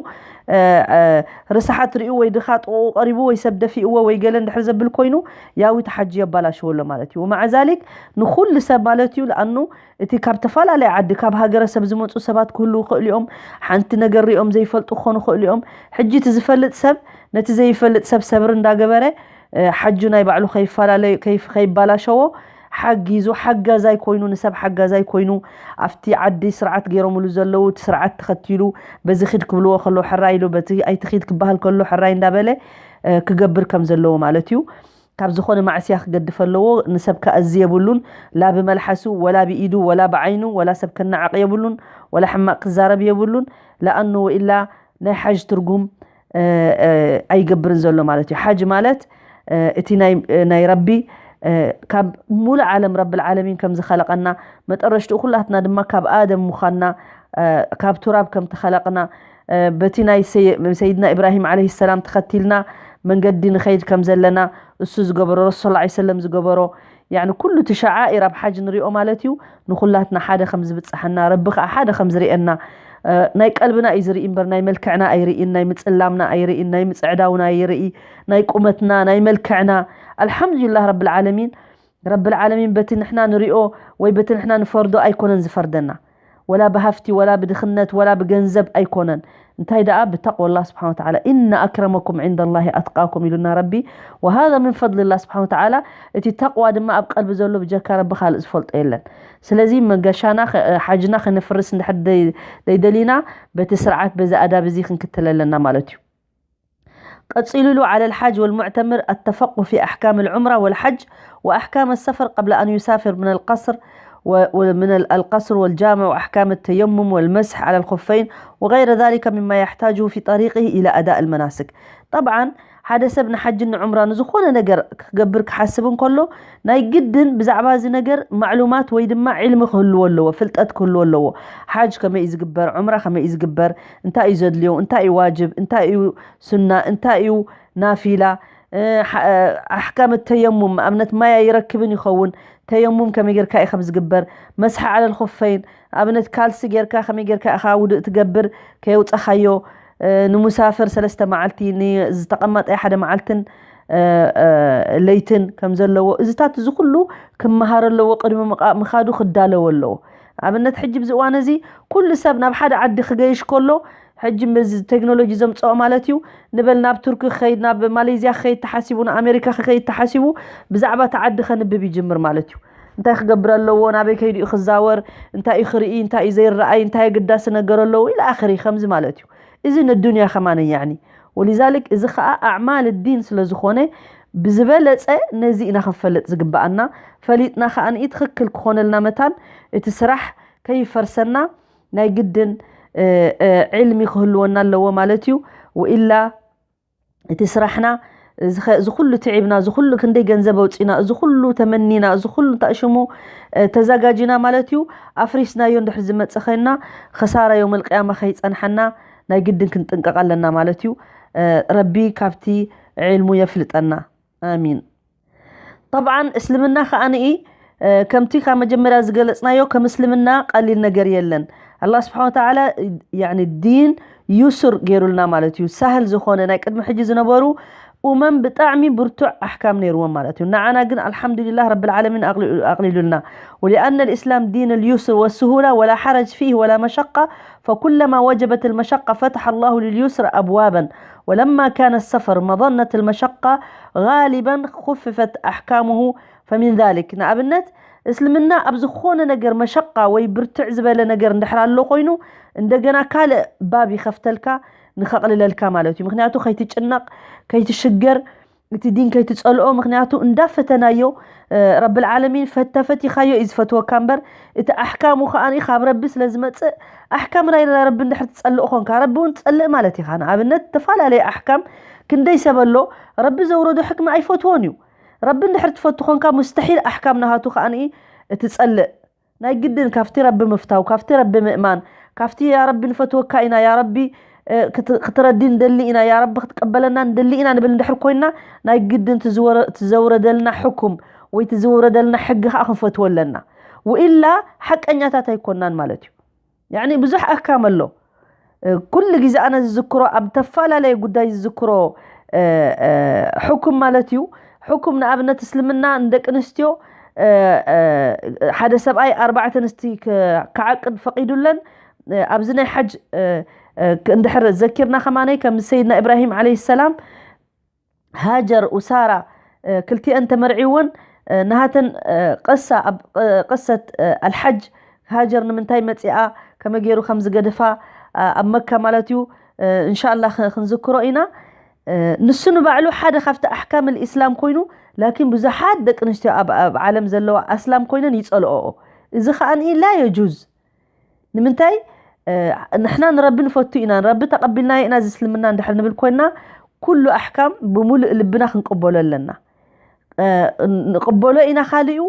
ርሳሓት ሪኡ ወይ ድኻ ጥቕኡ ቀሪቡ ወይ ሰብ ደፊእዎ ወይ ገለ እንድሕር ዘብል ኮይኑ፣ ያው እቲ ሓጅ የባላሽዎ ኣሎ ማለት እዩ። ወመዓ ዛሊክ ንኹሉ ሰብ ማለት እዩ። ለኣኑ እቲ ካብ ተፈላለየ ዓዲ፣ ካብ ሃገረሰብ ዝመፁ ሰባት ክህልዉ ይኽእሉ እዮም። ሓንቲ ነገር ሪኦም ዘይፈልጡ ክኾኑ ይኽእሉ እዮም። ሕጂ እቲ ዝፈልጥ ሰብ ነቲ ዘይፈልጥ ሰብ ሰብሪ እንዳገበረ፣ ሓጁ ናይ ባዕሉ ከይፈላለ-፣ ከይፍ-፣ ከይባላሸዎ ሓጊዙ፣ ሓጋዛይ ኮይኑ፣ ንሰብ ሓጋዛይ ኮይኑ፣ ኣብቲ ዓዲ ስርዓት ገይሮምሉ ዘለዉ፣ እቲ ስርዓት ተኸቲሉ፣ በዚ ኺድ ክብልዎ ከለዉ ሕራይ ኢሉ፣ በቲ ኣይትኺድ ክበሃል ከሎ ሕራይ እንዳበለ፣ ክገብር ከም ዘለዎ ማለት እዩ። ካብ ዝኾነ ማዕስያ ክገድፍ ኣለዎ። ንሰብ ክኣዚ የብሉን። ላ ብመልሓሱ፣ ወላ ብኢዱ፣ ወላ ብዓይኑ፣ ወላ ሰብ ከነዓቕ የብሉን፣ ወላ ሕማቕ ክዛረብ የብሉን። ለኣኑ ወኢላ ናይ ሓጅ ትርጉም፣ እ፣ እ፣ ኣይገብርን ዘሎ ማለት እዩ። ሓጅ ማለት፣ እ፣ እቲ ናይ፣ እ፣ ናይ ረቢ፣ እ፣ ካብ ሙሉእ ዓለም ረብል ዓለሚን ከም ዝኸለቐና፣ መጠረሽትኡ ኩላትና ድማ ካብ ኣደም ምዃንና፣ እ፣ ካብ ቱራብ ከም ተኸለቕና፣ እ፣ በቲ ናይ ሰይ-፣ ሰይድና ኢብራሂም ዓለይሂ ሰላም ተኸቲልና መንገዲ ንኸይድ ከም ዘለና፣ እሱ ዝገበሮ፣ ረሱል ሰለላሁ ዐለይሂ ወሰለም ዝገበሮ፣ ያዕኒ ኩሉ እቲ ሸዓኢር ኣብ ሓጅ ንሪኦ ማለት እዩ፣ ንኹላትና ሓደ ከም ዝብጽሓና፣ ረቢ ከኣ ሓደ ከም ዝርእየና፣ እ፣ ናይ ቀልብና እዩ ዝርኢ እምበር ናይ መልክዕና ኣይርእን፣ ናይ ምጽላምና ኣይርእን፣ ናይ ምጽዕዳውና ኣይርኢ፣ ናይ ቁመትና፣ ናይ መልክዕና። ኣልሓምዱሊላህ ረብል ዓለሚን፣ ረብል ዓለሚን በቲ ንሕና ንሪኦ ወይ በቲ ንሕና ንፈርዶ ኣይኮነን ዝፈርደና። ወላ ብሃፍቲ፣ ወላ ብድኽነት፣ ወላ ብገንዘብ ኣይኮነን። እንታይ ደኣ ብተቕዋ ኣላህ ስብሓን ወተዓላ፣ "ኢነ ኣክረመኩም ዒንደ ላሂ ኣትቃኩም" ኢሉና ረቢ። ወሃዛ ምን ፈድሊ ላህ ስብሓን ወተዓላ። እቲ ተቕዋ ድማ ኣብ ቀልቢ ዘሎ ብጀካ ረቢ ካልእ ዝፈልጦ የለን። ስለዚ መገሻና ኸ-፣ ሓጅና ከነፍርስ እንድሕር ደይ-፣ ደይደሊና በቲ ስርዓት በዚ ኣዳብ እዚ ክንክተል ኣለና ማለት እዩ። ቀጺሉ ኢሉ፣ "على الحاج والمعتمر التفقه في أحكام العمرة والحج وأحكام السفر قبل أن يسافر من القصر و-، ومن ال-، القصر والجامع وأحكام التيمم والمسح على الخفين وغير ذلك مما يحتاجه في طريقه إلى أداء المناسك." طبعا ሓደ ሰብ ንሓጅን ንዑምራን ዝኾነ ነገር ክገብር ክሓስብ እንከሎ ናይ ግድን ብዛዕባ እዚ ነገር ማዕሉማት ወይ ድማ ዒልሚ ክህልዎ ኣለዎ፣ ፍልጠት ክህልዎ ኣለዎ። ሓጅ ከመይ እዩ ዝግበር፣ ዑምራ ከመይ እዩ ዝግበር፣ እንታይ እዩ ዘድልዮ፣ እንታይ እዩ ዋጅብ፣ እንታይ እዩ ሱና፣ እንታይ እዩ ናፊላ፣ እ፣ ሓ-፣ ኣሕካም ተየሙም፣ ኣብነት ማይ ኣይረክብን ይኸውን፣ ተየሙም ከመይ ጌርካ እዩ ከም ዝግበር፣ መስሓ ዓለል ኹፈይን፣ ኣብነት ካልሲ ጌርካ ከመይ ጌርካ ኢኻ ውዱእ ትገብር ከየውፀኻዮ፣ እ፣ ንሙሳፍር ሰለስተ መዓልቲ፣ ንዝተቐመጠ ሓደ መዓልትን፣ እ፣ እ፣ ለይትን ከም ዘለዎ፣ እዚታት እዚ ኩሉ ክመሃር ኣለዎ፣ ቅድሚ ምቓ-፣ ምኻዱ ክዳለዎ ኣለዎ። ኣብነት ሕጂ ብዚ እዋን እዚ ኩሉ ሰብ ናብ ሓደ ዓዲ ክገይሽ ከሎ፣ ሕጂ ምስዚ ቴክኖሎጂ ዘምጽኦ ማለት እዩ፣ ንበል ናብ ቱርኪ ክኸይድ፣ ናብ ማሌዝያ ክኸይድ ተሓሲቡ፣ ንኣሜሪካ ክኸይድ ተሓሲቡ፣ ብዛዕባ እቲ ዓዲ ከንብብ ይጅምር ማለት እዩ። እንታይ ክገብር ኣለዎ፣ ናበይ ከይዱ እዩ ክዛወር፣ እንታይ እዩ ክርኢ፣ እንታይ እዩ ዘይረኣይ፣ እንታይ ኣገዳሲ ነገር ኣለዎ ኢለ ኣኽሪ ከምዚ ማለት እዩ። እዚ ንዱንያ ከማን ያዕኒ። ወሊዛሊክ እዚ ኸኣ ኣዕማል ዲን ስለ ዝኾነ ብዝበለጸ ነዚ ኢና ክንፈልጥ ዝግበኣና። ፈሊጥና ከኣ ንኢ ትኽክል ክኾነልና መታን እቲ ስራሕ ከይፈርሰና ናይ ግድን፣ እ፣ እ፣ ዕልሚ ክህልወና ኣለዎ ማለት እዩ። ወኢላ እቲ ስራሕና እዚ ኸ-፣ እዚ ኩሉ ትዒብና፣ እዚ ኩሉ ክንደይ ገንዘብ ኣውጺና፣ እዚ ኩሉ ተመኒና፣ እዚ ኩሉ እንታይ ሽሙ፣ እ፣ ተዛጋጂና ማለት እዩ። ኣፍሪስናዮ እንድሕር ዝመጽእ ኸይንና፣ ኸሳራ የውመል ቅያማ ከይጸንሓና ናይ ግድን ክንጥንቀቕ ኣለና ማለት እዩ። እ፣ ረቢ ካብቲ ዕልሙ የፍልጠና። ኣሚን። ጠብዓን እስልምና ከኣ ንኢ፣ እ፣ ከምቲ ካብ መጀመርያ ዝገለጽናዮ ከም እስልምና ቀሊል ነገር የለን። ኣላህ ስብሓን ወተዓላ፣ ያኒ ዲን ዩሱር ገይሩልና ማለት እዩ። ሳህል ዝኾነ ናይ ቅድሚ ሕጂ ዝነበሩ ኡመም ብጣዕሚ ብርቱዕ ኣሕካም ነይርዎም ማለት እዩ። ንዓና ግን ኣልሓምዱሊላህ ረብል ዓለሚን ኣቕሊ-፣ ኣቕሊሉልና። ولأن الإسلام دين اليسر والسهولة ولا حرج فيه ولا مشقة، فكلما وجبت المشقة فتح الله لليسر أبوابا، ولما كان السفر مظنة المشقة غالبا خففت أحكامه، فمن ذلك ንኣብነት እስልምና ኣብ ዝኾነ ነገር መሸቃ ወይ ብርትዕ ዝበለ ነገር እንድሕር ኣሎ ኮይኑ እንደገና ካልእ ባብ ይኸፍተልካ ንኸቕልለልካ ማለት እዩ። ምክንያቱ ከይትጭነቕ፣ ከይትሽገር፣ እቲ ዲን ከይትጸልኦ፣ ምክንያቱ እንዳፈተናዮ፣ እ፣ ረብል ዓለሚን ፈተ ፈቲኻዮ እዩ ዝፈትወካ እምበር፣ እቲ ኣሕካሙ ከኣ ካብ ረቢ ስለ ዝመጽእ፣ ኣሕካም ናይ ረቢ እንድሕር ትጸልእ ኾንካ፣ ረቢ እውን ትጸልእ ማለት ኢኻ። ንኣብነት፣ ዝተፈላለየ ኣሕካም ክንደይ ሰብ ኣሎ፣ ረቢ ዘውረዶ ሕክሚ ኣይፈትዎን እዩ። ረቢ እንድሕር ትፈቱ ኾንካ፣ ሙስተሒል ኣሕካም ናሃቱ ከኣ ትጸልእ። ናይ ግድን ካብቲ ረቢ ምፍታው፣ ካብቲ ረቢ ምእማን፣ ካብቲ ያ ረቢ ንፈትወካ ኢና፣ ያ ረቢ፣ እ፣ ክት-፣ ክትረዲ ንደሊ ኢና፣ ያ ረቢ ክትቀበለና ንደሊ ኢና ንብል እንድሕር ኮይና፣ ናይ ግድን ትዝወረ-፣ ትዘውረደልና ሕኩም ወይ እቲ ዝውረደልና ሕጊ ከዓ ክንፈትዎ ኣለና። ወኢላ ሓቀኛታት ኣይኮናን ማለት እዩ። ያኒ ብዙሕ ኣሕካም ኣሎ። ኩሉ ግዜ ኣነ ዝዝክሮ ኣብ ተፈላለየ ጉዳይ ዝዝክሮ ሕኩም ማለት እዩ። ሕኩም ንኣብነት እስልምና ንደቂ ኣንስትዮ ሓደ ሰብኣይ ኣርባዕተ ኣንስቲ ክዓቅድ ፈቒዱለን። ኣብዚ ናይ ሓጅ እንድሕር ዘኪርና ከማነይ ከም ሰይድና ኢብራሂም ዓለይሂ ሰላም ሃጀር ወሳራ ክልቲአን ተመርዒወን ናሃተን ቅሳ ኣብ ቅሰት ኣልሓጅ ሃጀር ንምንታይ መፂኣ ከመይ ገይሩ ከም ዝገደፋ ኣብ መካ ማለት እዩ። እንሻላ ክንዝክሮ ኢና። ንሱ ንባዕሉ ሓደ ካብቲ ኣሕካም ልእስላም ኮይኑ ላኪን ብዙሓት ደቂ ኣንስትዮ ኣብ ዓለም ዘለዋ ኣስላም ኮይነን ይፀልኦኦ። እዚ ከዓ ላ የጁዝ። ንምንታይ ንሕና ንረቢ ንፈቱ ኢና፣ ንረቢ ተቐቢልናዮ ኢና ዝስልምና እንድሕር ንብል ኮይና ኩሉ ኣሕካም ብምሉእ ልብና ክንቅበሎ ኣለና። ንቕበሎ ኢና፣ ካልእ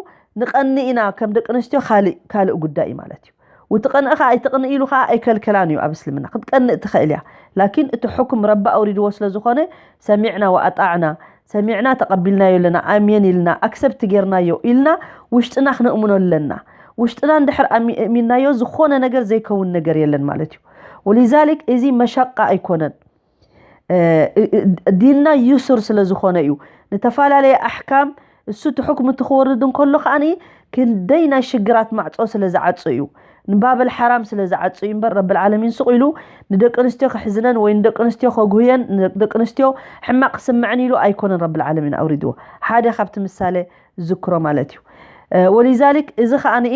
ንቐንእ ኢና ከም ደቂ ኣንስትዮ ካልእ ካልእ ጉዳይ እዩ ማለት እዩ። ውትቐንእ ከዓ ኣይትቕንእ ኢሉ ከዓ ኣይከልከላን እዩ ኣብ እስልምና ክትቀንእ ትኽእል እያ። ላኪን እቲ ሕኩም ረቢ ኣውሪድዎ ስለ ዝኾነ ሰሚዕና ወኣጣዕና ሰሚዕና ተቐቢልናዮ ኣለና ኣሜን ኢልና ኣክሰፕት ጌርናዮ ኢልና ውሽጥና ክነእምኖ ኣለና። ውሽጥና እንድሕር ኣእሚናዮ ዝኾነ ነገር ዘይከውን ነገር የለን ማለት እዩ። ወሊዛሊክ እዚ መሸቃ ኣይኮነን። ዲንና ዩሱር ስለ ዝኾነ እዩ። ንተፈላለየ ኣሕካም እሱ እቲ ሕክም እቲ ክወርድ እንከሎ ከዓኒ ክንደይ ናይ ሽግራት ማዕፆ ስለ ዝዓፁ እዩ። ንባበል ሓራም ስለ ዝዓፁ እዩ እምበር ረብል ዓለሚን ስቕ ኢሉ ንደቂ ኣንስትዮ ክሕዝነን ወይ ንደቂ ኣንስትዮ ከጉህየን ንደቂ ኣንስትዮ ሕማቕ ክስምዐን ኢሉ ኣይኮነን ረብል ዓለሚን ኣውሪድዎ። ሓደ ካብቲ ምሳሌ ዝክሮ ማለት እዩ። ወሊዛሊክ እዚ ከዓኒ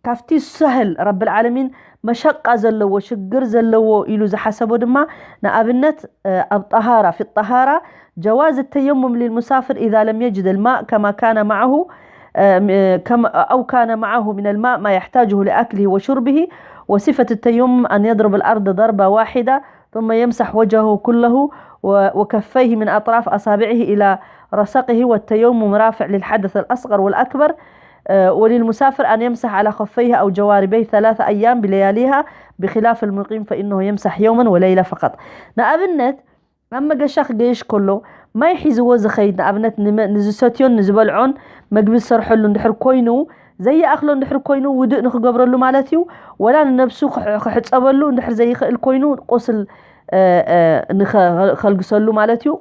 ካብቲ ሰህል ረብል ዓለሚን መሸቃ ዘለዎ ሽግር ዘለዎ ኢሉ ዝሓሰቦ ድማ ንኣብነት ኣብ ጠሃራ ፊ ጠሃራ جواز التيمم للمسافر إذا لم يجد الماء كما كان معه كما أو كان معه من الماء ما يحتاجه لأكله وشربه وصفة التيمم أن يضرب الأرض ضربة واحدة ثم يمسح وجهه كله وكفيه من أطراف أصابعه إلى رسقه والتيمم رافع للحدث الأصغر والأكبر وللمسافر أن يمسح على خفيه أو جواربيه ثلاث أيام بلياليها بخلاف المقيم فإنه يمسح يوما وليلة فقط. ንኣብነት ኣብ መገሻ ክገይሽ ከሎ ማይ ሒዝዎ ዝኸይድ ንኣብነት ንዝሰትዮን ንዝበልዖን መግቢ ዝሰርሐሉ እንድሕር ኮይኑ ዘይኣኽሎ እንድሕር ኮይኑ ውድእ ንክገብረሉ ማለት እዩ። ወላ ንነብሱ ክሕፀበሉ እንድሕር ዘይኽእል ኮይኑ ቁስል ንኸልግሰሉ ማለት እዩ።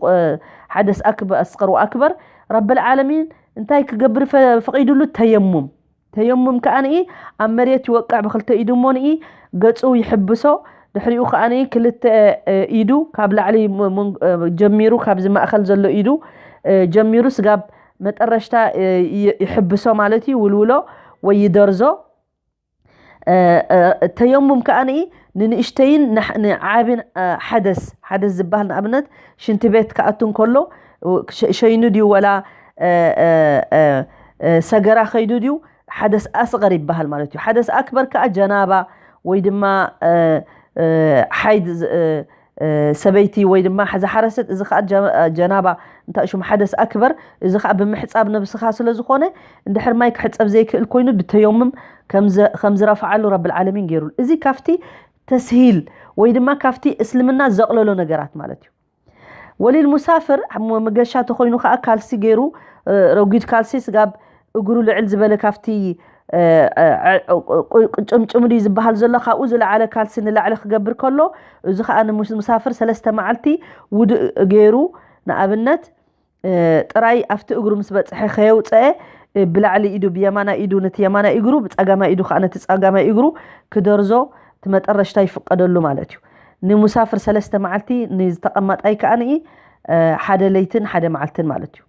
ሓደስ ኣስቀር ወኣክበር ረብል ዓለሚን እንታይ ክገብር ፈቒዱሉ? ተየሙም። ተየሙም ከዓንኢ ኣብ መሬት ይወቅዕ ብክልተ ኢዱ እሞ ንኢ ገፁ ይሕብሶ። ድሕሪኡ ከዓንኢ ክልተ ኢዱ ካብ ላዕሊ ጀሚሩ ካብዚ ማእኸል ዘሎ ኢዱ ጀሚሩ ስጋብ መጠረሽታ ይሕብሶ ማለት እዩ። ውልውሎ ወይ ይደርዞ። ተየሙም ከዓንኢ ንንእሽተይን ንዓብን ሓደስ ሓደስ ዝበሃል ንኣብነት ሽንቲ ቤት ክኣቱ እንከሎ ሸይኑ ድዩ ወላ ሰገራ ከይዱ ድዩ ሓደስ ኣስቀር ይበሃል ማለት እዩ። ሓደስ ኣክበር ከዓ ጀናባ ወይ ድማ ሓይድ ሰበይቲ ወይ ድማ ዝሓረሰት እዚ ከዓ ጀናባ እንታይ ሽሙ ሓደስ ኣክበር እዚ ከዓ ብምሕፃብ ነብስኻ ስለ ዝኾነ እንድሕር ማይ ክሕፀብ ዘይክእል ኮይኑ ብተየሙም ከም ዝረፍዓሉ ረብል ዓለሚን ገይሩሉ። እዚ ካብቲ ተስሂል ወይ ድማ ካብቲ እስልምና ዘቕለሎ ነገራት ማለት እዩ። ወሊል ሙሳፍር መገሻ ተኮይኑ ከዓ ካልሲ ገይሩ ረጒድ ካልሲ ስጋብ እግሩ ልዕል ዝበለ ካብቲ ጭምጭም ድዩ ዝበሃል ዘሎ ካብኡ ዝለዓለ ካልሲ ንላዕሊ ክገብር ከሎ እዚ ከዓ ንሙሳፍር ሰለስተ መዓልቲ ውድእ ገይሩ ንኣብነት ጥራይ ኣብቲ እግሩ ምስ በፅሐ ከየውፀአ ብላዕሊ ኢዱ ብየማናይ ኢዱ ነቲ የማናይ እግሩ ብፀጋማይ ኢዱ ከዓ ነቲ ፀጋማይ እግሩ ክደርዞ እቲ መጠረሽታ ይፍቀደሉ ማለት እዩ። ንሙሳፍር ሰለስተ መዓልቲ ንዝተቐመጣይ ከዓንኢ ሓደ ለይትን ሓደ መዓልትን ማለት እዩ።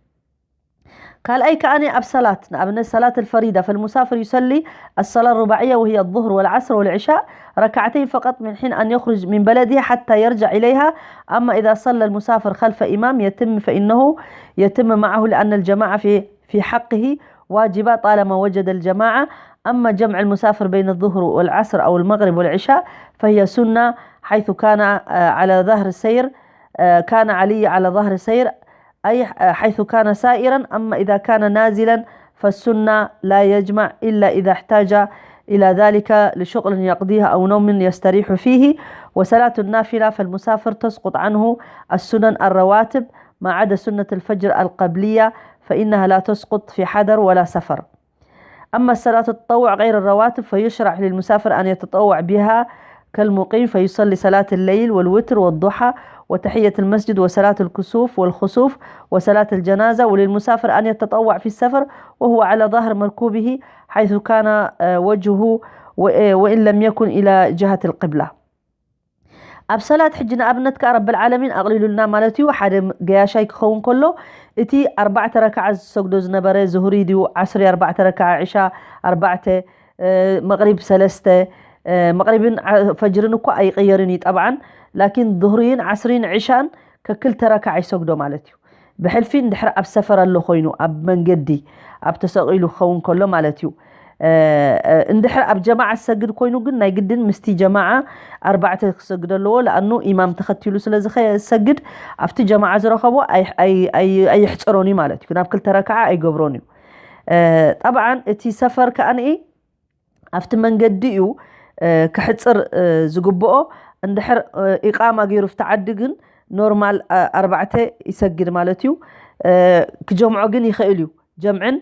ካልኣይ ከዓኒ ኣብ ሰላት ንኣብነት ሰላት الفريضة فالمسافر يصلي الصلاة الرباعية وهي الظهر والعصر والعشاء ركعتين فقط من حين أن يخرج من بلده حتى يرجع إليها. أما إذا صلى المسافر خلف إمام يتم فإنه يتم معه لأن الجماعة في في حقه واجبة طالما وجد الجماعة. أما جمع المسافر بين الظهر والعصر أو المغرب والعشاء فهي سنة حيث كان على ظهر سير كان علي على ظهر سير أي حيث كان سائرا. أما إذا كان نازلا فالسنة لا يجمع إلا إذا احتاج إلى ذلك لشغل يقضيه أو نوم يستريح فيه. وصلاة النافلة فالمسافر تسقط عنه السنن الرواتب ما عدا سنة الفجر القبلية فإنها لا تسقط في حضر ولا سفر. أما الصلاة التطوع غير الرواتب فيشرع للمسافر أن يتطوع بها كالمقيم، فيصلي صلاة الليل والوتر والضحى وتحية المسجد وصلاة الكسوف والخسوف وصلاة الجنازة، وللمسافر أن يتطوع في السفر وهو على ظهر مركوبه حيث كان، آه، وجهه و-، آه، وإن لم يكن إلى جهة القبلة. ኣብ ሰላት ሕጂ ንኣብነት ከኣ ረብል ዓለሚን ኣቕሊሉልና ማለት እዩ። ሓደ ገያሻይ ክኸውን ከሎ እቲ ኣርባዕተ ረክዓ ዝሰግዶ ዝነበረ ዙህሪ ድዩ ዓስሪ ኣርባዕተ ረክዓ፣ ዕሻ ኣርባዕተ፣ እ፣ መቕሪብ ሰለስተ፣ እ፣ መቕሪብን ዓ-፣ ፈጅርን እኮ ኣይቕየርን እዩ ጠብዓን። ላኪን ዙህሪን ዓስሪን ዕሻን ከክልተ ረክዓ ይሰግዶ ማለት እዩ። ብሕልፊ እንድሕር ኣብ ሰፈር ኣሎ ኮይኑ ኣብ መንገዲ ኣብ ተሰቒሉ ክኸውን ከሎ ማለት እዩ። እ፣ እ፣ እንድሕር ኣብ ጀማዓ ዝሰግድ ኮይኑ ግን ናይ ግድን ምስቲ ጀማዓ ኣርባዕተ ክሰግድ ኣለዎ። ለኣኑ ኢማም ተኸቲሉ ስለ ዝሰግድ ኣብቲ ጀማዓ ዝረኸቦ ኣይ-፣ ኣይ-፣ ኣይ-፣ ኣየሕፅሮን እዩ ማለት እዩ። ናብ ክልተ ረክዓ ኣይገብሮን እዩ። እ፣ ጠብዓን እቲ ሰፈር ከኣ ኣብቲ መንገዲ እዩ፣ እ፣ ክሕፅር፣ እ፣ ዝግብኦ። እንድሕር፣ እ፣ ኢቃማ ገይሩ ኣብቲ ዓዲ ግን ኖርማል፣ እ፣ ኣርባዕተ ይሰግድ ማለት እዩ። እ፣ ክጀምዖ ግን ይኽእል እዩ። ጀምዕን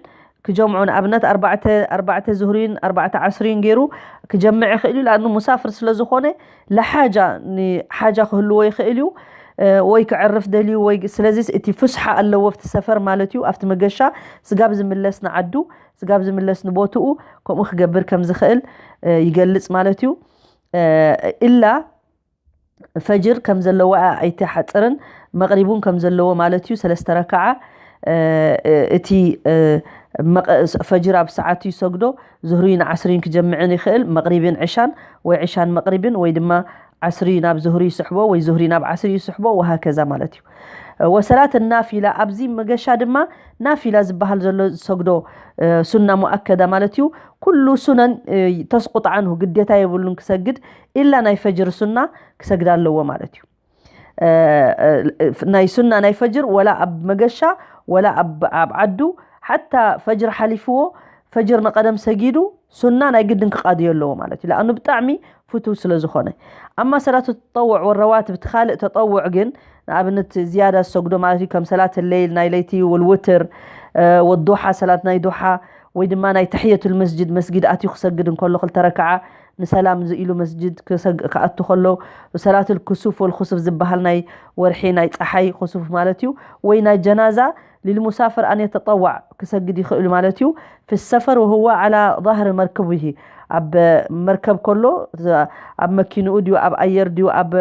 ክጀምዖ ንኣብነት ኣርባዕተ፣ ኣርባዕተ ዙህሪን ኣርባዕተ ዓስሪን ገይሩ ክጀምዕ ይኽእል እዩ። ለኣኑ ሙሳፍር ስለ ዝኾነ ለሓጃ፣ ንሓጃ ክህልዎ ይኽእል እዩ። እ፣ ወይ ክዕርፍ ደልዩ ወይ፣ ስለዚ እቲ ፍስሓ ኣለዎ ኣብቲ ሰፈር ማለት እዩ። ኣብቲ መገሻ ስጋብ ዝምለስ ንዓዱ፣ ስጋብ ዝምለስ ንቦትኡ ከምኡ ክገብር ከም ዝኽእል፣ እ፣ ይገልጽ ማለት እዩ። እ፣ ኢላ ፈጅር ከም ዘለዎ ኣይተሓጽርን፣ መቕሪብ እውን ከም ዘለዎ ማለት እዩ፣ ሰለስተ ረክዓ። እ፣ እ፣ እቲ፣ እ፣ መቐ-፣ ፈጅር ኣብ ሰዓቱ ይሰግዶ፣ ዙህሪን ዓስሪን ክጀምዕን ይኽእል፣ መቕሪብን ዕሻን፣ ወይ ዕሻን መቕሪብን፣ ወይ ድማ ዓስሪ ናብ ዙህሪ ይስሕቦ፣ ወይ ዙህሪ ናብ ዓስሪ ይስሕቦ፣ ወሃከዛ ማለት እዩ። ወሰላት ናፊላ፣ ኣብዚ መገሻ ድማ ናፊላ ዝበሃል ዘሎ ዝሰግዶ፣ እ፣ ሱና ሙኣከዳ ማለት እዩ። ኩሉ ሱነን፣ እ፣ ተስቁጥ ዓንሁ፣ ግዴታ የብሉን ክሰግድ፣ ኢላ ናይ ፈጅር ሱና ክሰግድ ኣለዎ ማለት እዩ። እ፣ እ፣ ናይ ሱና ናይ ፈጅር ወላ ኣብ መገሻ ወላ ኣብ፣ ኣብ ዓዱ፣ ሓታ ፈጅር ሓሊፍዎ፣ ፈጅር ንቐደም ሰጊዱ ሱና ናይ ግድን ክቓድዮ ኣለዎ ማለት እዩ። ለኣኑ ብጣዕሚ ፍቱው ስለ ዝኾነ። ኣማ ሰላቱ ተጠውዕ ወረዋትብ፣ እቲ ካልእ ተጠውዕ ግን ንኣብነት ዝያዳ ዝሰግዶ ማለት እዩ፣ ከም ሰላት ለይል ናይ ለይቲ ወልውትር፣ እ፣ ወዱሓ፣ ሰላት ናይ ዱሓ፣ ወይ ድማ ናይ ተሕየቱል መስጅድ፣ መስጊድ ኣትዩ ክሰግድ እንከሎ ክልተ ረክዓ ንሰላም ኢሉ መስጅድ ክሰግ-፣ ክኣቱ ከሎ፣ ሰላቱል ክሱፍ ወልኹሱፍ ዝበሃል ናይ ወርሒ ናይ ፀሓይ ክሱፍ ማለት እዩ፣ ወይ ናይ ጀናዛ ሊልሙሳፍር ኣን የተጠዋዕ ክሰግድ ይኽእል ማለት እዩ። ፊ ሰፈር ወህወ ዓላ ዛህር መርክብሂ፣ ኣብ መርከብ ከሎ፣ ኣብ መኪንኡ ድዩ፣ ኣብ ኣየር ድዩ፣ ኣብ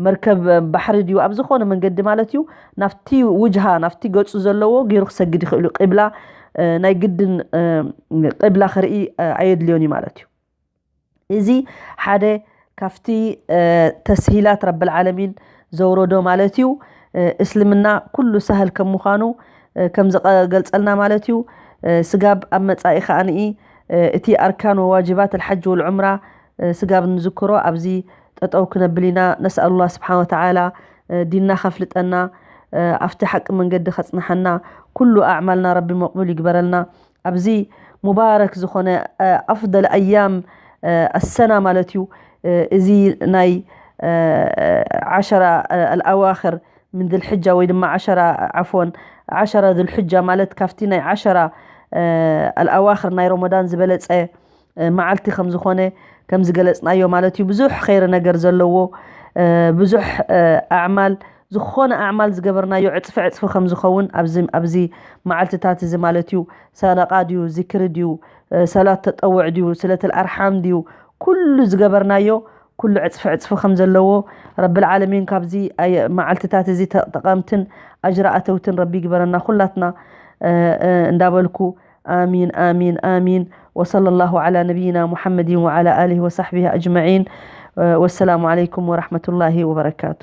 መርከብ ባሕሪ ድዩ፣ ኣብ ዝኾነ መንገዲ ማለት እዩ፣ ናብቲ ውጅሃ፣ ናብቲ ገጹ ዘለዎ ገይሩ ክሰግድ ይኽእል እዩ። ቂብላ፣ እ፣ ናይ ግድን፣ እ፣ ቂብላ ክርኢ፣ እ፣ ኣየድልዮን እዩ ማለት እዩ። እዚ ሓደ ካብቲ፣ እ፣ ተስሂላት ረብል ዓለሚን ዘውረዶ ማለት እዩ። እ፣ እስልምና ኩሉ ሳህል ከም ምዃኑ፣ እ፣ ከም ዝቐ-፣ ገልጸልና ማለት እዩ። እ፣ ስጋብ ኣብ መጻኢ ከኣ ንኢ፣ እ፣ እቲ ኣርካን ወዋጅባት ኣልሓጅ ወልዑምራ፣ እ፣ ስጋብ ንዝክሮ ኣብዚ ጠጠው ክነብል ኢና። ነስኣሉላህ ስብሓን ወተዓላ፣ እ፣ ዲንና ከፍልጠና፣ እ፣ ኣብቲ ሓቂ መንገዲ ከጽንሓና፣ ኩሉ ኣዕማልና ረቢ መቕቡል ይግበረልና። ኣብዚ ሙባረክ ዝኾነ፣ እ፣ ኣፍደል ኣያም፣ እ፣ ኣሰና ማለት እዩ። እ፣ እዚ ናይ፣ እ፣ ዓሸራ፣ እ፣ ኣልኣዋኽር ምን ድልሕጃ ወይ ድማ ዓሸራ፣ ዓፍወን፣ ዓሸራ ድልሕጃ ማለት ካብቲ ናይ ዓሸራ፣ እ፣ ኣልኣዋኽር ናይ ረመዳን ዝበለጸ፣ እ፣ መዓልቲ ከም ዝኾነ ከም ዝገለጽናዮ ማለት እዩ። ብዙሕ ኸይሪ ነገር ዘለዎ፣ እ፣ ብዙሕ፣ እ፣ ኣዕማል፣ ዝኾነ ኣዕማል ዝገበርናዮ ዕጽፊ ዕጽፊ ከም ዝኸውን ኣብዚ፣ ኣብዚ መዓልትታት እዚ ማለት እዩ። ሰደቃ ድዩ፣ ዝክሪ ድዩ፣ እ፣ ሰላት ተጠውዕ ድዩ፣ ስለተል ኣርሓም ድዩ፣ ኩሉ ዝገበርናዮ ኩሉ ዕጽፊ ዕጽፊ ከም ዘለዎ ረብል ዓለሚን ካብዚ ኣየ-፣ መዓልትታት እዚ ተጠቐምትን ኣጅሪ ኣተውትን ረቢ ይግበረና ኩላትና፣ እ፣ እ፣ እንዳበልኩ ኣሚን፣ ኣሚን፣ ኣሚን። ወሰለላሁ ዓላ ነቢይና ሙሐመድን ወዓላ ኣሊሂ ወሳሕቢሂ ኣጅመዒን። እ፣ ወሰላሙ ዓለይኩም ወረሕመቱላሂ ወበረካቱ።